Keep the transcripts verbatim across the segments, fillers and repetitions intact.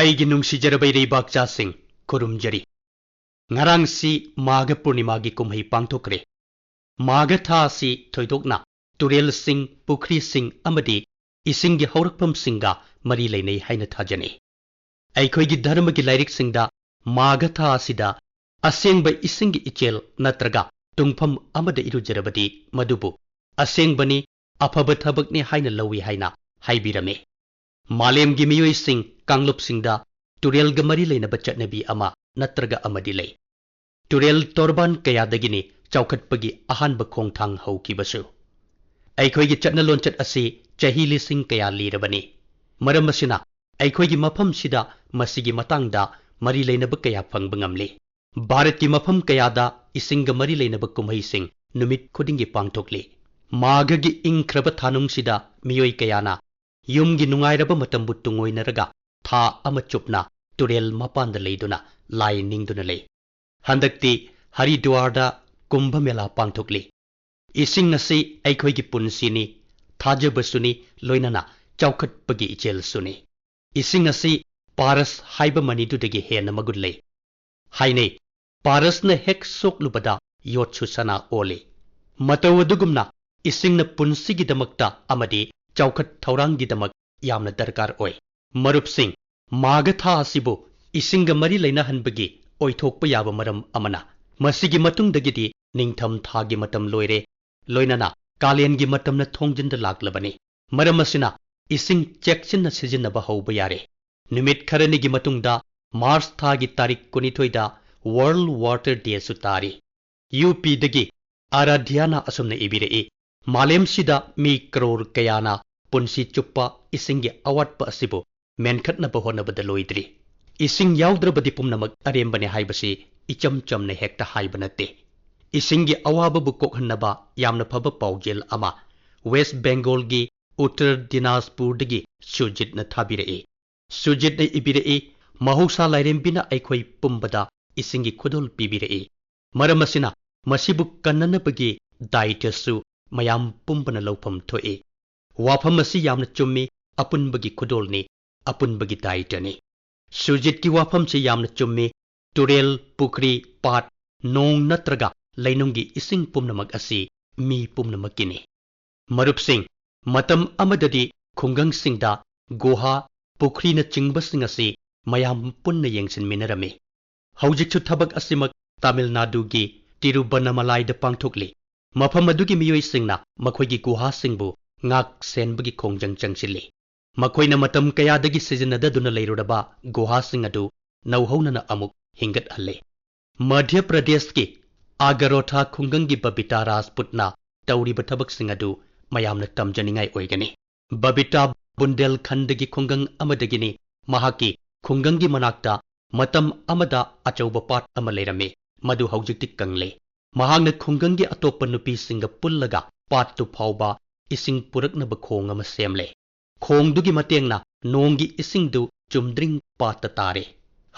ꯑꯩꯒꯤ ꯅꯨꯡꯁꯤꯖꯔꯕ ꯏꯔꯩꯕꯥꯛꯆꯥꯁꯤꯡ, ꯈꯨꯔꯨꯝꯖꯔꯤ꯫ ꯉꯔꯥꯡꯁꯤ ꯃꯥꯘ ꯄꯨꯔꯅꯤꯃꯥꯒꯤ ꯀꯨꯝꯍꯩ ꯄꯥꯡꯊꯣꯛꯈ꯭ꯔꯦ꯫ ꯃꯥꯘ ꯊꯥ ꯑꯁꯤ ꯊꯣꯏꯗꯣꯛꯅ ꯇꯨꯔꯦꯜꯁꯤꯡ, ꯄꯨꯈ꯭ꯔꯤꯁꯤꯡ ꯑꯃꯗꯤ ꯏꯁꯤꯡꯒꯤ ꯍꯧꯔꯛꯐꯝꯁꯤꯡꯒ ꯃꯔꯤ ꯂꯩꯅꯩ ꯍꯥꯏꯅ ꯊꯥꯖꯅꯩ꯫ ꯑꯩꯈꯣꯏꯒꯤ ꯙꯔꯃꯒꯤ ꯂꯥꯏꯔꯤꯛꯁꯤꯡꯗ ꯃꯥꯘ ꯊꯥ ꯑꯁꯤꯗ ꯑꯁꯦꯡꯕ ꯏꯁꯤꯡꯒꯤ ꯏꯆꯦꯜ ꯅꯠꯇ꯭ꯔꯒ ꯇꯨꯡꯐꯝ ꯑꯃꯗ ꯏꯔꯨꯖꯔꯕꯗꯤ ꯃꯗꯨꯕꯨ ꯑꯁꯦꯡꯕꯅꯤ, ꯑꯐꯕ ꯊꯕꯛꯅꯤ ꯍꯥꯏꯅ ꯂꯧꯏ ꯍꯥꯏꯅ ꯍꯥꯏꯕꯤꯔꯝꯃꯤ꯫ ꯃꯥꯂꯦꯝꯒꯤ ꯃꯤꯑꯣꯏꯁꯤꯡ ꯀꯥꯡꯂꯨꯞꯁꯤꯡꯗ ꯇꯨꯔꯦꯜꯒ ꯃꯔꯤ ꯂꯩꯅꯕ ꯆꯠꯅꯕꯤ ꯑꯃ ꯅꯠꯇ꯭ꯔꯒ ꯑꯃꯗꯤ ꯂꯩ꯫ ꯇꯨꯔꯦꯜ ꯇꯣꯔꯕꯥꯟ ꯀꯌꯥꯗꯒꯤꯅꯤ ꯆꯥꯎꯈꯠꯄꯒꯤ ꯑꯍꯥꯟꯕ ꯈꯣꯡꯊꯥꯡ ꯍꯧꯈꯤꯕꯁꯨ꯫ ꯑꯩꯈꯣꯏꯒꯤ ꯆꯠꯅ ꯂꯣꯟꯆꯠ ꯑꯁꯤ ꯆꯍꯤ ꯂꯤꯁꯤꯡ ꯀꯌꯥ ꯂꯤꯔꯕꯅꯤ꯫ ꯃꯔꯝ ꯑꯁꯤꯅ ꯑꯩꯈꯣꯏꯒꯤ ꯃꯐꯝꯁꯤꯗ ꯃꯁꯤꯒꯤ ꯃꯇꯥꯡꯗ ꯃꯔꯤ ꯂꯩꯅꯕ ꯀꯌꯥ ꯐꯪꯕ ꯉꯝꯂꯤ꯫ ꯚꯥꯔꯠꯀꯤ ꯃꯐꯝ ꯀꯌꯥꯗ ꯏꯁꯤꯡꯒ ꯃꯔꯤ ꯂꯩꯅꯕ ꯀꯨꯝꯍꯩꯁꯤꯡ ꯅꯨꯃꯤꯠ ꯈꯨꯗꯤꯡꯒꯤ ꯄꯥꯡꯊꯣꯛꯂꯤ꯫ ꯃꯥꯘꯒꯤ ꯏꯪꯈ꯭ꯔꯕ ꯊꯥꯅꯨꯡꯁꯤꯗ ꯃꯤꯑꯣꯏ ꯀꯌꯥꯅ ꯌꯨꯝꯒꯤ ꯅꯨꯡꯉꯥꯏꯔꯕ ꯃꯇꯝꯕꯨ ꯇꯨꯡꯑꯣꯏꯅꯔꯒ ꯊꯥ ꯑꯃ ꯆꯨꯞꯅ ꯇꯨꯔꯦꯜ ꯃꯄꯥꯟꯗ ꯂꯩꯗꯨꯅ ꯂꯥꯏ ꯅꯤꯡꯗꯨꯅ ꯂꯩ꯫ ꯍꯟꯗꯛꯇꯤ ꯍꯔꯤꯗ꯭ꯋꯥꯔꯗ ꯀꯨꯝꯚ ꯃꯦꯂꯥ ꯄꯥꯡꯊꯣꯛꯂꯤ꯫ ꯏꯁꯤꯡ ꯑꯁꯤ ꯑꯩꯈꯣꯏꯒꯤ ꯄꯨꯟꯁꯤꯅꯤ, ꯊꯥꯖꯕꯁꯨꯅꯤ, ꯂꯣꯏꯅꯅ ꯆꯥꯎꯈꯠꯄꯒꯤ ꯏꯆꯦꯜꯁꯨꯅꯤ꯫ ꯏꯁꯤꯡ ꯑꯁꯤ ꯄꯥꯔꯁ ꯍꯥꯏꯕ ꯃꯅꯤꯗꯨꯗꯒꯤ ꯍꯦꯟꯅ ꯃꯒꯨꯟ ꯂꯩ꯫ ꯍꯥꯏꯅꯩ, ꯄꯥꯔꯁꯅ ꯍꯦꯛ ꯁꯣꯛꯂꯨꯕꯗ ꯌꯣꯠꯁꯨ ꯁꯅꯥ ꯑꯣꯜꯂꯤ꯫ ꯃꯇꯧ ꯑꯗꯨꯒꯨꯝꯅ ꯏꯁꯤꯡꯅ ꯄꯨꯟꯁꯤꯒꯤꯗꯃꯛꯇ ꯑꯃꯗꯤ ꯆꯥꯎꯈꯠ ꯊꯧꯔꯥꯡꯒꯤꯗꯃꯛ ꯌꯥꯝꯅ ꯗꯔꯀꯥꯔ ꯑꯣꯏ꯫ ꯃꯔꯨꯞꯁꯤꯡ, ꯃꯥꯘ ꯊꯥ ꯑꯁꯤꯕꯨ ꯏꯁꯤꯡꯒ ꯃꯔꯤ ꯂꯩꯅꯍꯟꯕꯒꯤ ꯑꯣꯏꯊꯣꯛꯄ ꯌꯥꯕ ꯃꯔꯝ ꯑꯃꯅ, ꯃꯁꯤꯒꯤ ꯃꯇꯨꯡꯗꯒꯤꯗꯤ ꯅꯤꯡꯊꯝ ꯊꯥꯒꯤ ꯃꯇꯝ ꯂꯣꯏꯔꯦ, ꯂꯣꯏꯅꯅ ꯀꯥꯂꯦꯟꯒꯤ ꯃꯇꯝꯅ ꯊꯣꯡꯖꯤꯟꯗ ꯂꯥꯛꯂꯕꯅꯤ꯫ ꯃꯔꯝ ꯑꯁꯤꯅ ꯏꯁꯤꯡ ꯆꯦꯛꯁꯤꯟꯅ ꯁꯤꯖꯤꯟꯅꯕ ꯍꯧꯕ ꯌꯥꯔꯦ꯫ ꯅꯨꯃꯤꯠ ꯈꯔꯅꯤꯒꯤ ꯃꯇꯨꯡꯗ ꯃꯥꯔꯆ ꯊꯥꯒꯤ ꯇꯥꯔꯤꯛ ꯀꯨꯟꯅꯤꯊꯣꯏꯗ World Water Dayꯁꯨ ꯇꯥꯔꯤ꯫ ꯌꯨ ꯄꯤꯗꯒꯤ ꯑꯥꯔꯥꯙ꯭ꯌꯥꯅ ꯑꯁꯨꯝꯅ ꯏꯕꯤꯔꯛꯏ, "ꯃꯥꯂꯦꯝꯁꯤꯗ ꯃꯤ ꯀꯔꯣꯔ ꯀꯌꯥꯅ ꯄꯨꯟꯁꯤ ꯆꯨꯞꯄ ꯏꯁꯤꯡꯒꯤ ꯑꯋꯥꯠꯄ ꯑꯁꯤꯕꯨ ꯃꯦꯟꯈꯠꯅꯕ ꯍꯣꯠꯅꯕꯗ ꯂꯣꯏꯗ꯭ꯔꯤ꯫ ꯏꯁꯤꯡ ꯌꯥꯎꯗ꯭ꯔꯕꯗꯤ ꯄꯨꯝꯅꯃꯛ ꯑꯔꯦꯝꯕꯅꯤ ꯍꯥꯏꯕꯁꯤ ꯏꯆꯝ ꯆꯝꯅ ꯍꯦꯛꯇ ꯍꯥꯏꯕ ꯅꯠꯇꯦ꯫ ꯏꯁꯤꯡꯒꯤ ꯑꯋꯥꯕꯕꯨ ꯀꯣꯛꯍꯟꯅꯕ ꯌꯥꯝꯅ ꯐꯕ ꯄꯥꯎꯖꯦꯜ ꯑꯃ ꯋꯦꯁ꯭ꯠ ꯕꯦꯡꯒꯣꯜꯒꯤ ꯎꯠꯇꯔ ꯗꯤꯅꯥꯖꯄꯨꯔꯗꯒꯤ ꯁꯨꯖꯤꯠꯅ ꯊꯥꯕꯤꯔꯛꯏ꯫ ꯁꯨꯖꯤꯠꯅ ꯏꯕꯤꯔꯛꯏ, "ꯃꯍꯧꯁꯥ ꯂꯥꯏꯔꯦꯝꯕꯤꯅ ꯑꯩꯈꯣꯏ ꯄꯨꯝꯕꯗ ꯏꯁꯤꯡꯒꯤ ꯈꯨꯗꯣꯜ ꯄꯤꯕꯤꯔꯛꯏ꯫ ꯃꯔꯝ ꯑꯁꯤꯅ ꯃꯁꯤꯕꯨ ꯀꯟꯅꯅꯕꯒꯤ ꯗꯥꯌꯤꯇ꯭ꯌꯁꯨ ꯃꯌꯥꯝ ꯄꯨꯝꯕꯅ ꯂꯧꯐꯝ ꯊꯣꯛꯏ꯫ ꯋꯥꯐꯝ ꯑꯁꯤ ꯌꯥꯝꯅ ꯆꯨꯝꯃꯤ, ꯑꯄꯨꯟꯕꯒꯤ ꯈꯨꯗꯣꯜꯅꯤ, ꯑꯄꯨꯟꯕꯒꯤ ꯗꯥꯌꯤꯇ꯭ꯌꯅꯤ"꯫ ꯁꯨꯖꯤꯠꯀꯤ ꯋꯥꯐꯝꯁꯤ ꯌꯥꯝꯅ ꯆꯨꯝꯃꯤ꯫ ꯇꯨꯔꯦꯜ, ꯄꯨꯈ꯭ꯔꯤ, ꯄꯥꯠ, ꯅꯣꯡ ꯅꯠꯇ꯭ꯔꯒ ꯂꯩꯅꯨꯡꯒꯤ ꯏꯁꯤꯡ ꯄꯨꯝꯅꯃꯛ ꯑꯁꯤ ꯃꯤ ꯄꯨꯝꯅꯃꯛꯀꯤꯅꯤ꯫ ꯃꯔꯨꯞꯁꯤꯡ, ꯃꯇꯝ ꯑꯃꯗꯗꯤ ꯈꯨꯡꯒꯪꯁꯤꯡꯗ ꯒꯨꯍꯥ, ꯄꯨꯈ꯭ꯔꯤꯅꯆꯤꯡꯕꯁꯤꯡ ꯑꯁꯤ ꯃꯌꯥꯝ ꯄꯨꯟꯅ ꯌꯦꯡꯁꯤꯟꯃꯤꯟꯅꯔꯝꯃꯤ꯫ ꯍꯧꯖꯤꯛꯁꯨ ꯊꯕꯛ ꯑꯁꯤꯃꯛ ꯇꯥꯃꯤꯜ ꯅꯥꯗꯨꯒꯤ ꯇꯤꯔꯨꯕꯅꯃꯂꯥꯏꯗ ꯄꯥꯡꯊꯣꯛꯂꯤ꯫ ꯃꯐꯝ ꯑꯗꯨꯒꯤ ꯃꯤꯑꯣꯏꯁꯤꯡꯅ ꯃꯈꯣꯏꯒꯤ ꯒꯨꯍꯥꯁꯤꯡꯕꯨ ꯉꯥꯛ ꯁꯦꯟꯕꯒꯤ ꯈꯣꯡꯖꯪ ꯆꯪꯁꯤꯜꯂꯤ꯫ ꯃꯈꯣꯏꯅ ꯃꯇꯝ ꯀꯌꯥꯗꯒꯤ ꯁꯤꯖꯤꯟꯅꯗꯗꯨꯅ ꯂꯩꯔꯨꯔꯕ ꯒꯨꯍꯥꯁꯤꯡ ꯑꯗꯨ ꯅꯧꯍꯧꯅꯅ ꯑꯃꯨꯛ ꯍꯤꯡꯒꯠꯍꯜꯂꯦ꯫ ꯃꯙ꯭ꯌ ꯄ꯭ꯔꯗꯦꯁꯀꯤ ꯑꯒꯔꯣꯊꯥ ꯈꯨꯡꯒꯪꯒꯤ ꯕꯕꯤꯇꯥ ꯔꯥꯖꯄꯨꯠꯅ ꯇꯧꯔꯤꯕ ꯊꯕꯛꯁꯤꯡ ꯑꯗꯨ ꯃꯌꯥꯝꯅ ꯇꯝꯖꯅꯤꯡꯉꯥꯏ ꯑꯣꯏꯒꯅꯤ꯫ ꯕꯕꯤꯇꯥ ꯕꯨꯟꯗꯦꯜꯈꯟꯗꯒꯤ ꯈꯨꯡꯒꯪ ꯑꯃꯗꯒꯤꯅꯤ꯫ ꯃꯍꯥꯛꯀꯤ ꯈꯨꯡꯒꯪꯒꯤ ꯃꯅꯥꯛꯇ ꯃꯇꯝ ꯑꯃꯗ ꯑꯆꯧꯕ ꯄꯥꯠ ꯑꯃ ꯂꯩꯔꯝꯃꯤ, ꯃꯗꯨ ꯍꯧꯖꯤꯛꯇꯤ ꯀꯪꯂꯦ꯫ ꯃꯍꯥꯛꯅ ꯈꯨꯡꯒꯪꯒꯤ ꯑꯇꯣꯞꯄ ꯅꯨꯄꯤꯁꯤꯡꯒ ꯄꯨꯜꯂꯒ ꯄꯥꯠꯇꯨ ꯐꯥꯎꯕ ꯏꯁꯤꯡ ꯄꯨꯔꯛꯅꯕ ꯈꯣꯡ ꯑꯃ ꯁꯦꯝꯂꯦ꯫ ꯈꯣꯡꯗꯨꯒꯤ ꯃꯇꯦꯡꯅ ꯅꯣꯡꯒꯤ ꯏꯁꯤꯡꯗꯨ ꯆꯨꯝꯗ꯭ꯔꯤꯡ ꯄꯥꯠꯇ ꯇꯥꯔꯦ꯫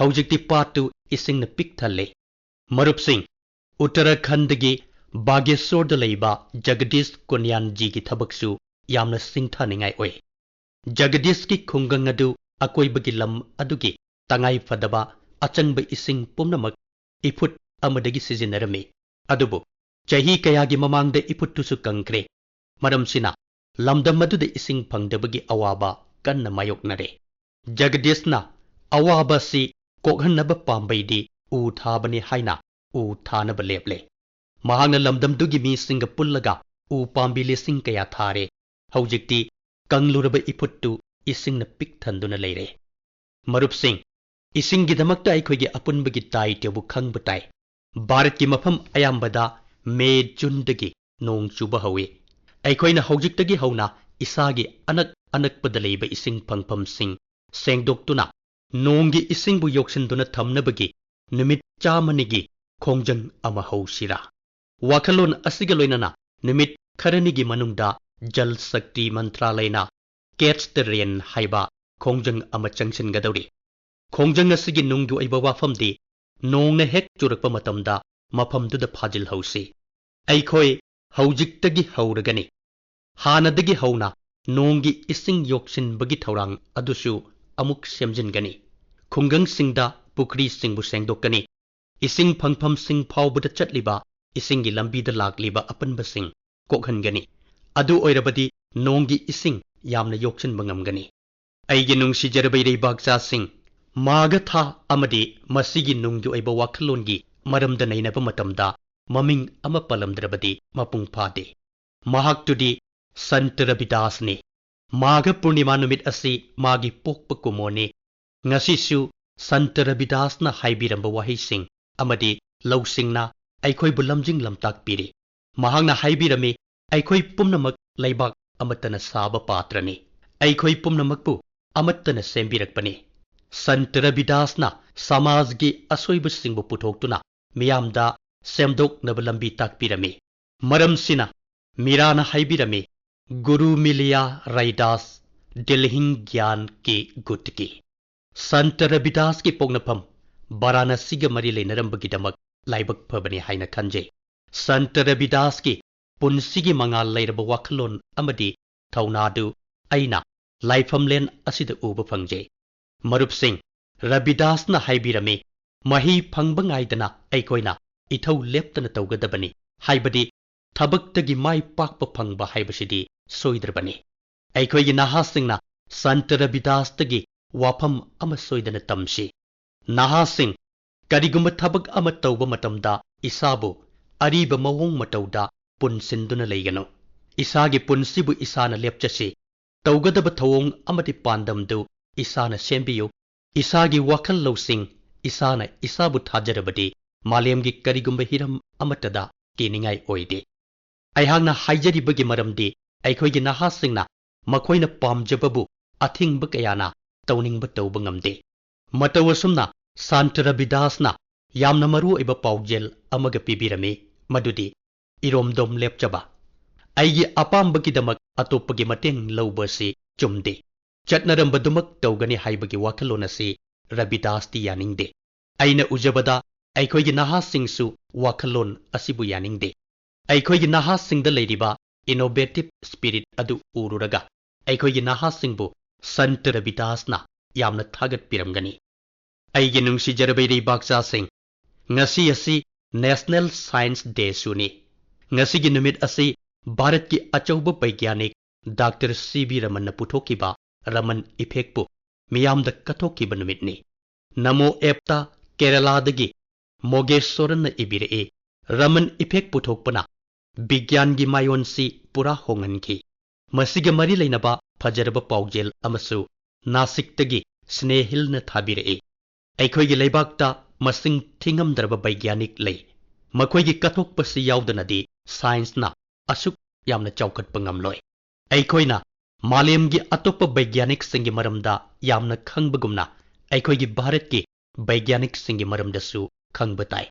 ꯍꯧꯖꯤꯛꯇꯤ ꯄꯥꯠꯇꯨ ꯏꯁꯤꯡꯅ ꯄꯤꯛ ꯊꯜꯂꯦ꯫ ꯃꯔꯨꯞꯁꯤꯡ, ꯎꯠꯇꯔꯥꯈꯟꯗꯒꯤ ꯕꯥꯒꯦꯁꯣꯔꯗ ꯂꯩꯕ ꯖꯒꯗꯤꯁ ꯀꯨꯟꯌꯥꯟꯖꯤꯒꯤ ꯊꯕꯛꯁꯨ ꯌꯥꯝꯅ ꯁꯤꯡꯊꯥꯅꯤꯡꯉꯥꯏ ꯑꯣꯏ꯫ ꯖꯒꯗꯤꯁꯀꯤ ꯈꯨꯡꯒꯪ ꯑꯗꯨ ꯑꯀꯣꯏꯕꯒꯤ ꯂꯝ ꯑꯗꯨꯒꯤ ꯇꯉꯥꯏ ꯐꯗꯕ ꯑꯆꯪꯕ ꯏꯁꯤꯡ ꯄꯨꯝꯅꯃꯛ ꯏꯐꯨꯠ ꯑꯃꯗꯒꯤ ꯁꯤꯖꯤꯟꯅꯔꯝꯃꯤ꯫ ꯑꯗꯨꯕꯨ ꯆꯍꯤ ꯀꯌꯥꯒꯤ ꯃꯃꯥꯡꯗ ꯏꯐꯨꯠꯇꯨꯁꯨ ꯀꯪꯈ꯭ꯔꯦ꯫ ꯃꯔꯝꯁꯤꯅ ꯂꯝꯗꯝ ꯑꯗꯨꯗ ꯏꯁꯤꯡ ꯐꯪꯗꯕꯒꯤ ꯑꯋꯥꯕ ꯀꯟꯅ ꯃꯥꯌꯣꯛꯅꯔꯦ꯫ ꯖꯒꯗꯤꯁꯅ ꯑꯋꯥꯕ ꯑꯁꯤ ꯀꯣꯛꯍꯟꯅꯕ ꯄꯥꯝꯕꯩꯗꯤ ꯎ ꯊꯥꯕꯅꯤ ꯍꯥꯏꯅ ꯎ ꯊꯥꯅꯕ ꯂꯦꯞꯂꯦ꯫ ꯃꯍꯥꯛꯅ ꯂꯝꯗꯝꯗꯨꯒꯤ ꯃꯤꯁꯤꯡꯒ ꯄꯨꯜꯂꯒ ꯎ ꯄꯥꯝꯕꯤ ꯂꯤꯁꯤꯡ ꯀꯌꯥ ꯊꯥꯔꯦ꯫ ꯍꯧꯖꯤꯛꯇꯤ ꯀꯪꯂꯨꯔꯕ ꯏꯐꯨꯠꯇꯨ ꯏꯁꯤꯡꯅ ꯄꯤꯛ ꯊꯟꯗꯨꯅ ꯂꯩꯔꯦ꯫ ꯃꯔꯨꯞꯁꯤꯡ, ꯏꯁꯤꯡꯒꯤꯗꯃꯛꯇ ꯑꯩꯈꯣꯏꯒꯤ ꯑꯄꯨꯟꯕꯒꯤ ꯗꯥꯏꯇ꯭ꯌꯕꯨ ꯈꯪꯕ ꯇꯥꯏ꯫ ꯚꯥꯔꯠꯀꯤ ꯃꯐꯝ ꯑꯌꯥꯝꯕꯗ ꯃꯦ, ꯖꯨꯟꯗꯒꯤ ꯅꯣꯡ ꯆꯨꯕ ꯍꯧꯏ꯫ ꯑꯩꯈꯣꯏꯅ ꯍꯧꯖꯤꯛꯇꯒꯤ ꯍꯧꯅ ꯏꯁꯥꯒꯤ ꯑꯅꯛ ꯑꯅꯛꯄꯗ ꯂꯩꯕ ꯏꯁꯤꯡ ꯐꯪꯐꯝꯁꯤꯡ ꯁꯦꯡꯗꯣꯛꯇꯨꯅ ꯅꯣꯡꯒꯤ ꯏꯁꯤꯡꯕꯨ ꯌꯣꯛꯁꯤꯟꯗꯨꯅ ꯊꯝꯅꯕꯒꯤ ꯅꯨꯃꯤꯠ ꯆꯥꯝꯃꯅꯤꯒꯤ ꯈꯣꯡꯖꯪ ꯑꯃ ꯍꯧꯁꯤꯔꯥ? ꯋꯥꯈꯜꯂꯣꯟ ꯑꯁꯤꯒ ꯂꯣꯏꯅꯅ ꯅꯨꯃꯤꯠ ꯈꯔꯅꯤꯒꯤ ꯃꯅꯨꯡꯗ ꯖꯜ ꯁꯛꯇꯤ ꯃꯟꯇ꯭ꯔꯥꯂꯌꯅ Catch the Rain ꯍꯥꯏꯕ ꯈꯣꯡꯖꯪ ꯑꯃ ꯆꯪꯁꯤꯟꯒꯗꯧꯔꯤ꯫ ꯈꯣꯡꯖꯪ ꯑꯁꯤꯒꯤ ꯅꯨꯡꯒꯤ ꯑꯣꯏꯕ ꯋꯥꯐꯝꯗꯤ ꯅꯣꯡꯅ ꯍꯦꯛ ꯆꯨꯔꯛꯄ ꯃꯇꯝꯗ ꯃꯐꯝꯗꯨꯗ ꯐꯥꯖꯤꯜꯍꯧꯁꯤ꯫ ꯑꯩꯈꯣꯏ ꯍꯧꯖꯤꯛꯇꯒꯤ ꯍꯧꯔꯒꯅꯤ꯫ ꯍꯥꯟꯅꯗꯒꯤ ꯍꯧꯅ ꯅꯣꯡꯒꯤ ꯏꯁꯤꯡ ꯌꯣꯛꯁꯤꯟꯕꯒꯤ ꯊꯧꯔꯥꯡ ꯑꯗꯨꯁꯨ ꯑꯃꯨꯛ ꯁꯦꯝꯖꯤꯟꯒꯅꯤ꯫ ꯈꯨꯡꯒꯪꯁꯤꯡꯗ ꯄꯨꯈ꯭ꯔꯤꯁꯤꯡꯕꯨ ꯁꯦꯡꯗꯣꯛꯀꯅꯤ꯫ ꯏꯁꯤꯡ ꯐꯪꯐꯝꯁꯤꯡ ꯐꯥꯎꯕꯗ ꯆꯠꯂꯤꯕ ꯏꯁꯤꯡꯒꯤ ꯂꯝꯕꯤꯗ ꯂꯥꯛꯂꯤꯕ ꯑꯄꯟꯕꯁꯤꯡ ꯀꯣꯛꯍꯟꯒꯅꯤ꯫ ꯑꯗꯨ ꯑꯣꯏꯔꯕꯗꯤ ꯅꯣꯡꯒꯤ ꯏꯁꯤꯡ ꯌꯥꯝꯅ ꯌꯣꯛꯁꯤꯟꯕ ꯉꯝꯒꯅꯤ꯫ ꯑꯩꯒꯤ ꯅꯨꯡꯁꯤꯖꯔꯕ ꯏꯔꯩꯕꯥꯛꯆꯥꯁꯤꯡ, ꯃꯥꯒ ꯊꯥ ꯑꯃꯗꯤ ꯃꯁꯤꯒꯤ ꯅꯨꯡꯒꯤ ꯑꯣꯏꯕ ꯋꯥꯈꯜꯂꯣꯟꯒꯤ ꯃꯔꯝꯗ ꯅꯩꯅꯕ ꯃꯇꯝꯗ ꯃꯃꯤꯡ ꯑꯃ ꯄꯜꯂꯝꯗ꯭ꯔꯕꯗꯤ ꯃꯄꯨꯡ ꯐꯥꯗꯦ꯫ ꯃꯍꯥꯛꯇꯨꯗꯤ ꯁꯟꯇ ꯔꯕꯤꯗꯥꯁꯅꯤ꯫ ꯃꯥꯒ ꯄꯨꯔꯅꯤꯃꯥ ꯅꯨꯃꯤꯠ ꯑꯁꯤ ꯃꯥꯒꯤ ꯄꯣꯛꯄ ꯀꯨꯝꯃꯣꯅꯤ꯫ ꯉꯁꯤꯁꯨ ꯁꯟꯇ ꯔꯕꯤꯗꯥꯁꯅ ꯍꯥꯏꯕꯤꯔꯝꯕ ꯋꯥꯍꯩꯁꯤꯡ ꯑꯃꯗꯤ ꯂꯧꯁꯤꯡꯅ ꯑꯩꯈꯣꯏꯕꯨ ꯂꯝꯖꯤꯡ ꯂꯝꯇꯥꯛꯄꯤꯔꯤ꯫ ꯃꯍꯥꯛꯅ ꯍꯥꯏꯕꯤꯔꯝꯃꯤ, ꯑꯩꯈꯣꯏ ꯄꯨꯝꯅꯃꯛ ꯂꯩꯕꯥꯛ ꯑꯃꯠꯇꯅ ꯁꯥꯕ ꯄꯥꯇ꯭ꯔꯅꯤ꯫ ꯑꯩꯈꯣꯏ ꯄꯨꯝꯅꯃꯛꯄꯨ ꯑꯃꯠꯇꯅ ꯁꯦꯝꯕꯤꯔꯛꯄꯅꯤ꯫ ꯁꯟꯇ ꯔꯕꯤꯗꯥꯁꯅ ꯁꯃꯥꯖꯒꯤ ꯑꯁꯣꯏꯕꯁꯤꯡꯕꯨ ꯄꯨꯊꯣꯛꯇꯨꯅ ꯃꯤꯌꯥꯝꯗ ꯁꯦꯝꯗꯣꯛꯅꯕ ꯂꯝꯕꯤ ꯇꯥꯛꯄꯤꯔꯝꯃꯤ꯫ ꯃꯔꯝꯁꯤꯅ ꯃꯤꯔꯥꯅ ꯍꯥꯏꯕꯤꯔꯝꯃꯤ, "ꯒꯨꯔꯨ ꯃꯤꯂꯤꯌꯥ ꯔꯩꯗꯥꯁ ꯗꯤꯜꯍꯤꯡ ꯒ꯭ꯌꯥꯟ ꯀꯤ ꯒꯨꯠ ꯀꯤ"꯫ ꯁꯟꯇ ꯔꯕꯤꯗꯥꯁꯀꯤ ꯄꯣꯛꯅꯐꯝ ꯕꯥꯔꯥꯅꯁꯤꯒ ꯃꯔꯤ ꯂꯩꯅꯔꯝꯕꯒꯤꯗꯃꯛ ꯂꯥꯏꯕꯛ ꯐꯕꯅꯤ ꯍꯥꯏꯅ ꯈꯟꯖꯩ꯫ ꯁꯟꯇ ꯔꯕꯤꯗꯥꯁꯀꯤ ꯄꯨꯟꯁꯤꯒꯤ ꯃꯉꯥꯜ ꯂꯩꯔꯕ ꯋꯥꯈꯜꯂꯣꯟ ꯑꯃꯗꯤ ꯊꯧꯅꯥꯗꯨ ꯑꯩꯅ ꯂꯥꯏꯐꯝꯂꯦꯟ ꯑꯁꯤꯗ ꯎꯕ ꯐꯪꯖꯩ꯫ ꯃꯔꯨꯞꯁꯤꯡ, ꯔꯕꯤꯗꯥꯁꯅ ꯍꯥꯏꯕꯤꯔꯝꯃꯤ, "ꯃꯍꯩ ꯐꯪꯕ ꯉꯥꯏꯗꯅ ꯑꯩꯈꯣꯏꯅ ꯏꯊꯧ ꯂꯦꯞꯇꯅ ꯇꯧꯒꯗꯕꯅꯤ", ꯍꯥꯏꯕꯗꯤ ꯊꯕꯛꯇꯒꯤ ꯃꯥꯏ ꯄꯥꯛꯄ ꯐꯪꯕ ꯍꯥꯏꯕꯁꯤꯗꯤ ꯁꯣꯏꯗ꯭ꯔꯕꯅꯤ꯫ ꯑꯩꯈꯣꯏꯒꯤ ꯅꯍꯥꯁꯤꯡꯅ ꯁꯟꯇ ꯔꯕꯤꯗꯥꯁꯇꯒꯤ ꯋꯥꯐꯝ ꯑꯃ ꯁꯣꯏꯗꯅ ꯇꯝꯁꯤ꯫ ꯅꯍꯥꯁꯤꯡ, ꯀꯔꯤꯒꯨꯝꯕ ꯊꯕꯛ ꯑꯃ ꯇꯧꯕ ꯃꯇꯝꯗ ꯏꯁꯥꯕꯨ ꯑꯔꯤꯕ ꯃꯑꯣꯡ ꯃꯇꯧꯗ ꯄꯨꯟꯁꯤꯟꯗꯨꯅ ꯂꯩꯒꯅꯨ꯫ ꯏꯁꯥꯒꯤ ꯄꯨꯟꯁꯤꯕꯨ ꯏꯁꯥꯅ ꯂꯦꯞꯆꯁꯤ꯫ ꯇꯧꯒꯗꯕ ꯊꯧꯑꯣꯡ ꯑꯃꯗꯤ ꯄꯥꯟꯗꯝꯗꯨ ꯏꯁꯥꯅ ꯁꯦꯝꯕꯤꯌꯨ꯫ ꯏꯁꯥꯒꯤ ꯋꯥꯈꯜ ꯂꯧꯁꯤꯡ, ꯏꯁꯥꯅ ꯏꯁꯥꯕꯨ ꯊꯥꯖꯔꯕꯗꯤ ꯃꯥꯂꯦꯝꯒꯤ ꯀꯔꯤꯒꯨꯝꯕ ꯍꯤꯔꯝ ꯑꯃꯠꯇꯗ ꯀꯤꯅꯤꯡꯉꯥꯏ ꯑꯣꯏꯗꯦ꯫ ꯑꯩꯍꯥꯛꯅ ꯍꯥꯏꯖꯔꯤꯕꯒꯤ ꯃꯔꯝꯗꯤ ꯑꯩꯈꯣꯏꯒꯤ ꯅꯍꯥꯁꯤꯡꯅ ꯃꯈꯣꯏꯅ ꯄꯥꯝꯖꯕꯕꯨ ꯑꯊꯤꯡꯕ ꯀꯌꯥꯅ ꯇꯧꯅꯤꯡꯕ ꯇꯧꯕ ꯉꯝꯗꯦ꯫ ꯃꯇꯧ ꯑꯁꯨꯝꯅ ꯁꯥꯟꯇ ꯔꯕꯤꯗꯥꯁꯅ ꯌꯥꯝꯅ ꯃꯔꯨ ꯑꯣꯏꯕ ꯄꯥꯎꯖꯦꯜ ꯑꯃꯒ ꯄꯤꯕꯤꯔꯝꯃꯤ, ꯃꯗꯨꯗꯤ ꯏꯔꯣꯝꯗꯣꯝ ꯂꯦꯞꯆꯕ꯫ ꯑꯩꯒꯤ ꯑꯄꯥꯝꯕꯒꯤꯗꯃꯛ ꯑꯇꯣꯞꯄꯒꯤ ꯃꯇꯦꯡ ꯂꯧꯕ ꯑꯁꯤ ꯆꯨꯝꯗꯦ꯫ ꯆꯠꯅꯔꯝꯕꯗꯨꯃꯛ ꯇꯧꯒꯅꯤ ꯍꯥꯏꯕꯒꯤ ꯋꯥꯈꯜꯂꯣꯟ ꯑꯁꯤ ꯔꯕꯤꯗꯥꯁꯇꯤ ꯌꯥꯅꯤꯡꯗꯦ꯫ ꯑꯩꯅ ꯎꯖꯕꯗ ꯑꯩꯈꯣꯏꯒꯤ ꯅꯍꯥꯁꯤꯡꯁꯨ ꯋꯥꯈꯜꯂꯣꯟ ꯑꯁꯤꯕꯨ ꯌꯥꯅꯤꯡꯗꯦ꯫ ꯑꯩꯈꯣꯏꯒꯤ ꯅꯍꯥꯁꯤꯡꯗ ꯂꯩꯔꯤꯕ innovative spirit ꯑꯗꯨ ꯎꯔꯨꯔꯒ ꯑꯩꯈꯣꯏꯒꯤ ꯅꯍꯥꯁꯤꯡꯕꯨ ꯁꯟꯇ ꯔꯕꯤꯗꯥꯁꯅ ꯌꯥꯝꯅ ꯊꯥꯒꯠꯄꯤꯔꯝꯒꯅꯤ꯫ ꯑꯩꯒꯤ ꯅꯨꯡꯁꯤꯖꯔꯕ ꯏꯔꯩꯕꯥꯛꯆꯥꯁꯤꯡ, ꯉꯁꯤ ꯑꯁꯤ National Science Day ꯁꯨꯅꯤ꯫ ꯉꯁꯤꯒꯤ ꯅꯨꯃꯤꯠ ꯑꯁꯤ ꯚꯥꯔꯠꯀꯤ ꯑꯆꯧꯕ ꯕꯩꯒ꯭ꯌꯥꯅꯤꯛ ꯗꯥꯛꯇꯔ ꯁꯤ ꯚꯤ ꯔꯃꯟꯅ ꯄꯨꯊꯣꯛꯈꯤꯕ ꯔꯃꯟ ꯏꯐꯦꯛꯄꯨ ꯃꯤꯌꯥꯝꯗ ꯀꯠꯊꯣꯛꯈꯤꯕ ꯅꯨꯃꯤꯠꯅꯤ꯫ ꯅꯃꯣ ꯑꯦꯞꯇ ꯀꯦꯔꯂꯥꯗꯒꯤ ꯃꯣꯒꯦꯁ꯭ꯋꯔꯟꯅ ꯏꯕꯤꯔꯛꯏ, "ꯔꯃꯟ ꯏꯐꯦꯛ ꯄꯨꯊꯣꯛꯄꯅ ꯕꯤꯒ꯭ꯌꯥꯟꯒꯤ ꯃꯥꯌꯣꯟꯁꯤ ꯄꯨꯔꯥ ꯍꯣꯡꯍꯟꯈꯤ꯫" ꯃꯁꯤꯒ ꯃꯔꯤ ꯂꯩꯅꯕ ꯐꯖꯔꯕ ꯄꯥꯎꯖꯦꯜ ꯑꯃꯁꯨ ꯅꯥꯁꯤꯛꯇꯒꯤ ꯁ꯭ꯅꯦꯍꯤꯜꯅ ꯊꯥꯕꯤꯔꯛꯏ꯫ ꯑꯩꯈꯣꯏꯒꯤ ꯂꯩꯕꯥꯛꯇ ꯃꯁꯤꯡ ꯊꯤꯉꯝꯗ꯭ꯔꯕ ꯕꯩꯒ꯭ꯌꯥꯅꯤꯛ ꯂꯩ꯫ ꯃꯈꯣꯏꯒꯤ ꯀꯠꯊꯣꯛꯄꯁꯤ ꯌꯥꯎꯗꯅꯗꯤ ꯁꯥꯏꯟꯁꯅ ꯑꯁꯨꯛ ꯌꯥꯝꯅ ꯆꯥꯎꯈꯠꯄ ꯉꯝꯂꯣꯏ꯫ ꯑꯩꯈꯣꯏꯅ ꯃꯥꯂꯦꯝꯒꯤ ꯑꯇꯣꯞꯄ ꯕꯩꯒ꯭ꯌꯥꯅꯤꯛꯁꯤꯡꯒꯤ ꯃꯔꯝꯗ ꯌꯥꯝꯅ ꯈꯪꯕꯒꯨꯝꯅ ꯑꯩꯈꯣꯏꯒꯤ ꯚꯥꯔꯠꯀꯤ ꯕꯩꯒ꯭ꯌꯥꯅꯤꯛꯁꯤꯡꯒꯤ ꯃꯔꯝꯗꯁꯨ ꯈꯪꯕ ꯇꯥꯏ꯫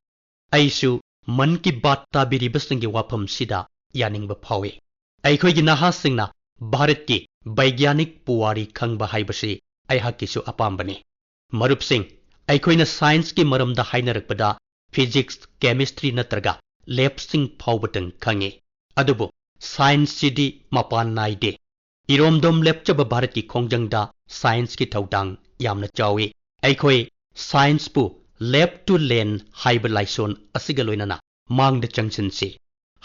ꯑꯩꯁꯨ ꯃꯟ ꯀꯤ ꯕꯥꯠ ꯇꯥꯕꯤꯔꯤꯕꯁꯤꯡꯒꯤ ꯋꯥꯐꯝꯁꯤꯗ ꯌꯥꯅꯤꯡꯕ ꯐꯥꯎꯏ꯫ ꯑꯩꯈꯣꯏꯒꯤ ꯅꯍꯥꯁꯤꯡꯅ ꯚꯥꯔꯠꯀꯤ ꯕꯩꯒ꯭ꯌꯥꯅꯤꯛ ꯄꯨꯋꯥꯔꯤ ꯈꯪꯕ ꯍꯥꯏꯕꯁꯤ ꯑꯩꯍꯥꯛꯀꯤꯁꯨ ꯑꯄꯥꯝꯕꯅꯤ꯫ ꯃꯔꯨꯞꯁꯤꯡ, ꯑꯩꯈꯣꯏꯅ ꯁꯥꯏꯟꯁꯀꯤ ꯃꯔꯝꯗ ꯍꯥꯏꯅꯔꯛꯄꯗ ꯐꯤꯖꯤꯛꯁ, ꯀꯦꯃꯤꯁꯇ꯭ꯔꯤ ꯅꯠꯇ꯭ꯔꯒ ꯂꯦꯞꯁꯤꯡ ꯐꯥꯎꯕꯇꯪ ꯈꯪꯉꯤ꯫ ꯑꯗꯨꯕꯨ ꯁꯥꯏꯟꯁꯁꯤꯗꯤ ꯃꯄꯥꯟ ꯅꯥꯏꯗꯦ꯫ ꯏꯔꯣꯝꯗꯣꯝ ꯂꯦꯞꯆꯕ ꯚꯥꯔꯠꯀꯤ ꯈꯣꯡꯖꯪꯗ ꯁꯥꯏꯟꯁꯀꯤ ꯊꯧꯗꯥꯡ ꯌꯥꯝꯅ ꯆꯥꯎꯏ꯫ ꯑꯩꯈꯣꯏ ꯁꯥꯏꯟꯁꯄꯨ Lab to Land ꯍꯥꯏꯕ ꯂꯥꯏꯁꯣꯟ ꯑꯁꯤꯒ ꯂꯣꯏꯅꯅ ꯃꯥꯡꯗ ꯆꯪꯁꯤꯟꯁꯤ꯫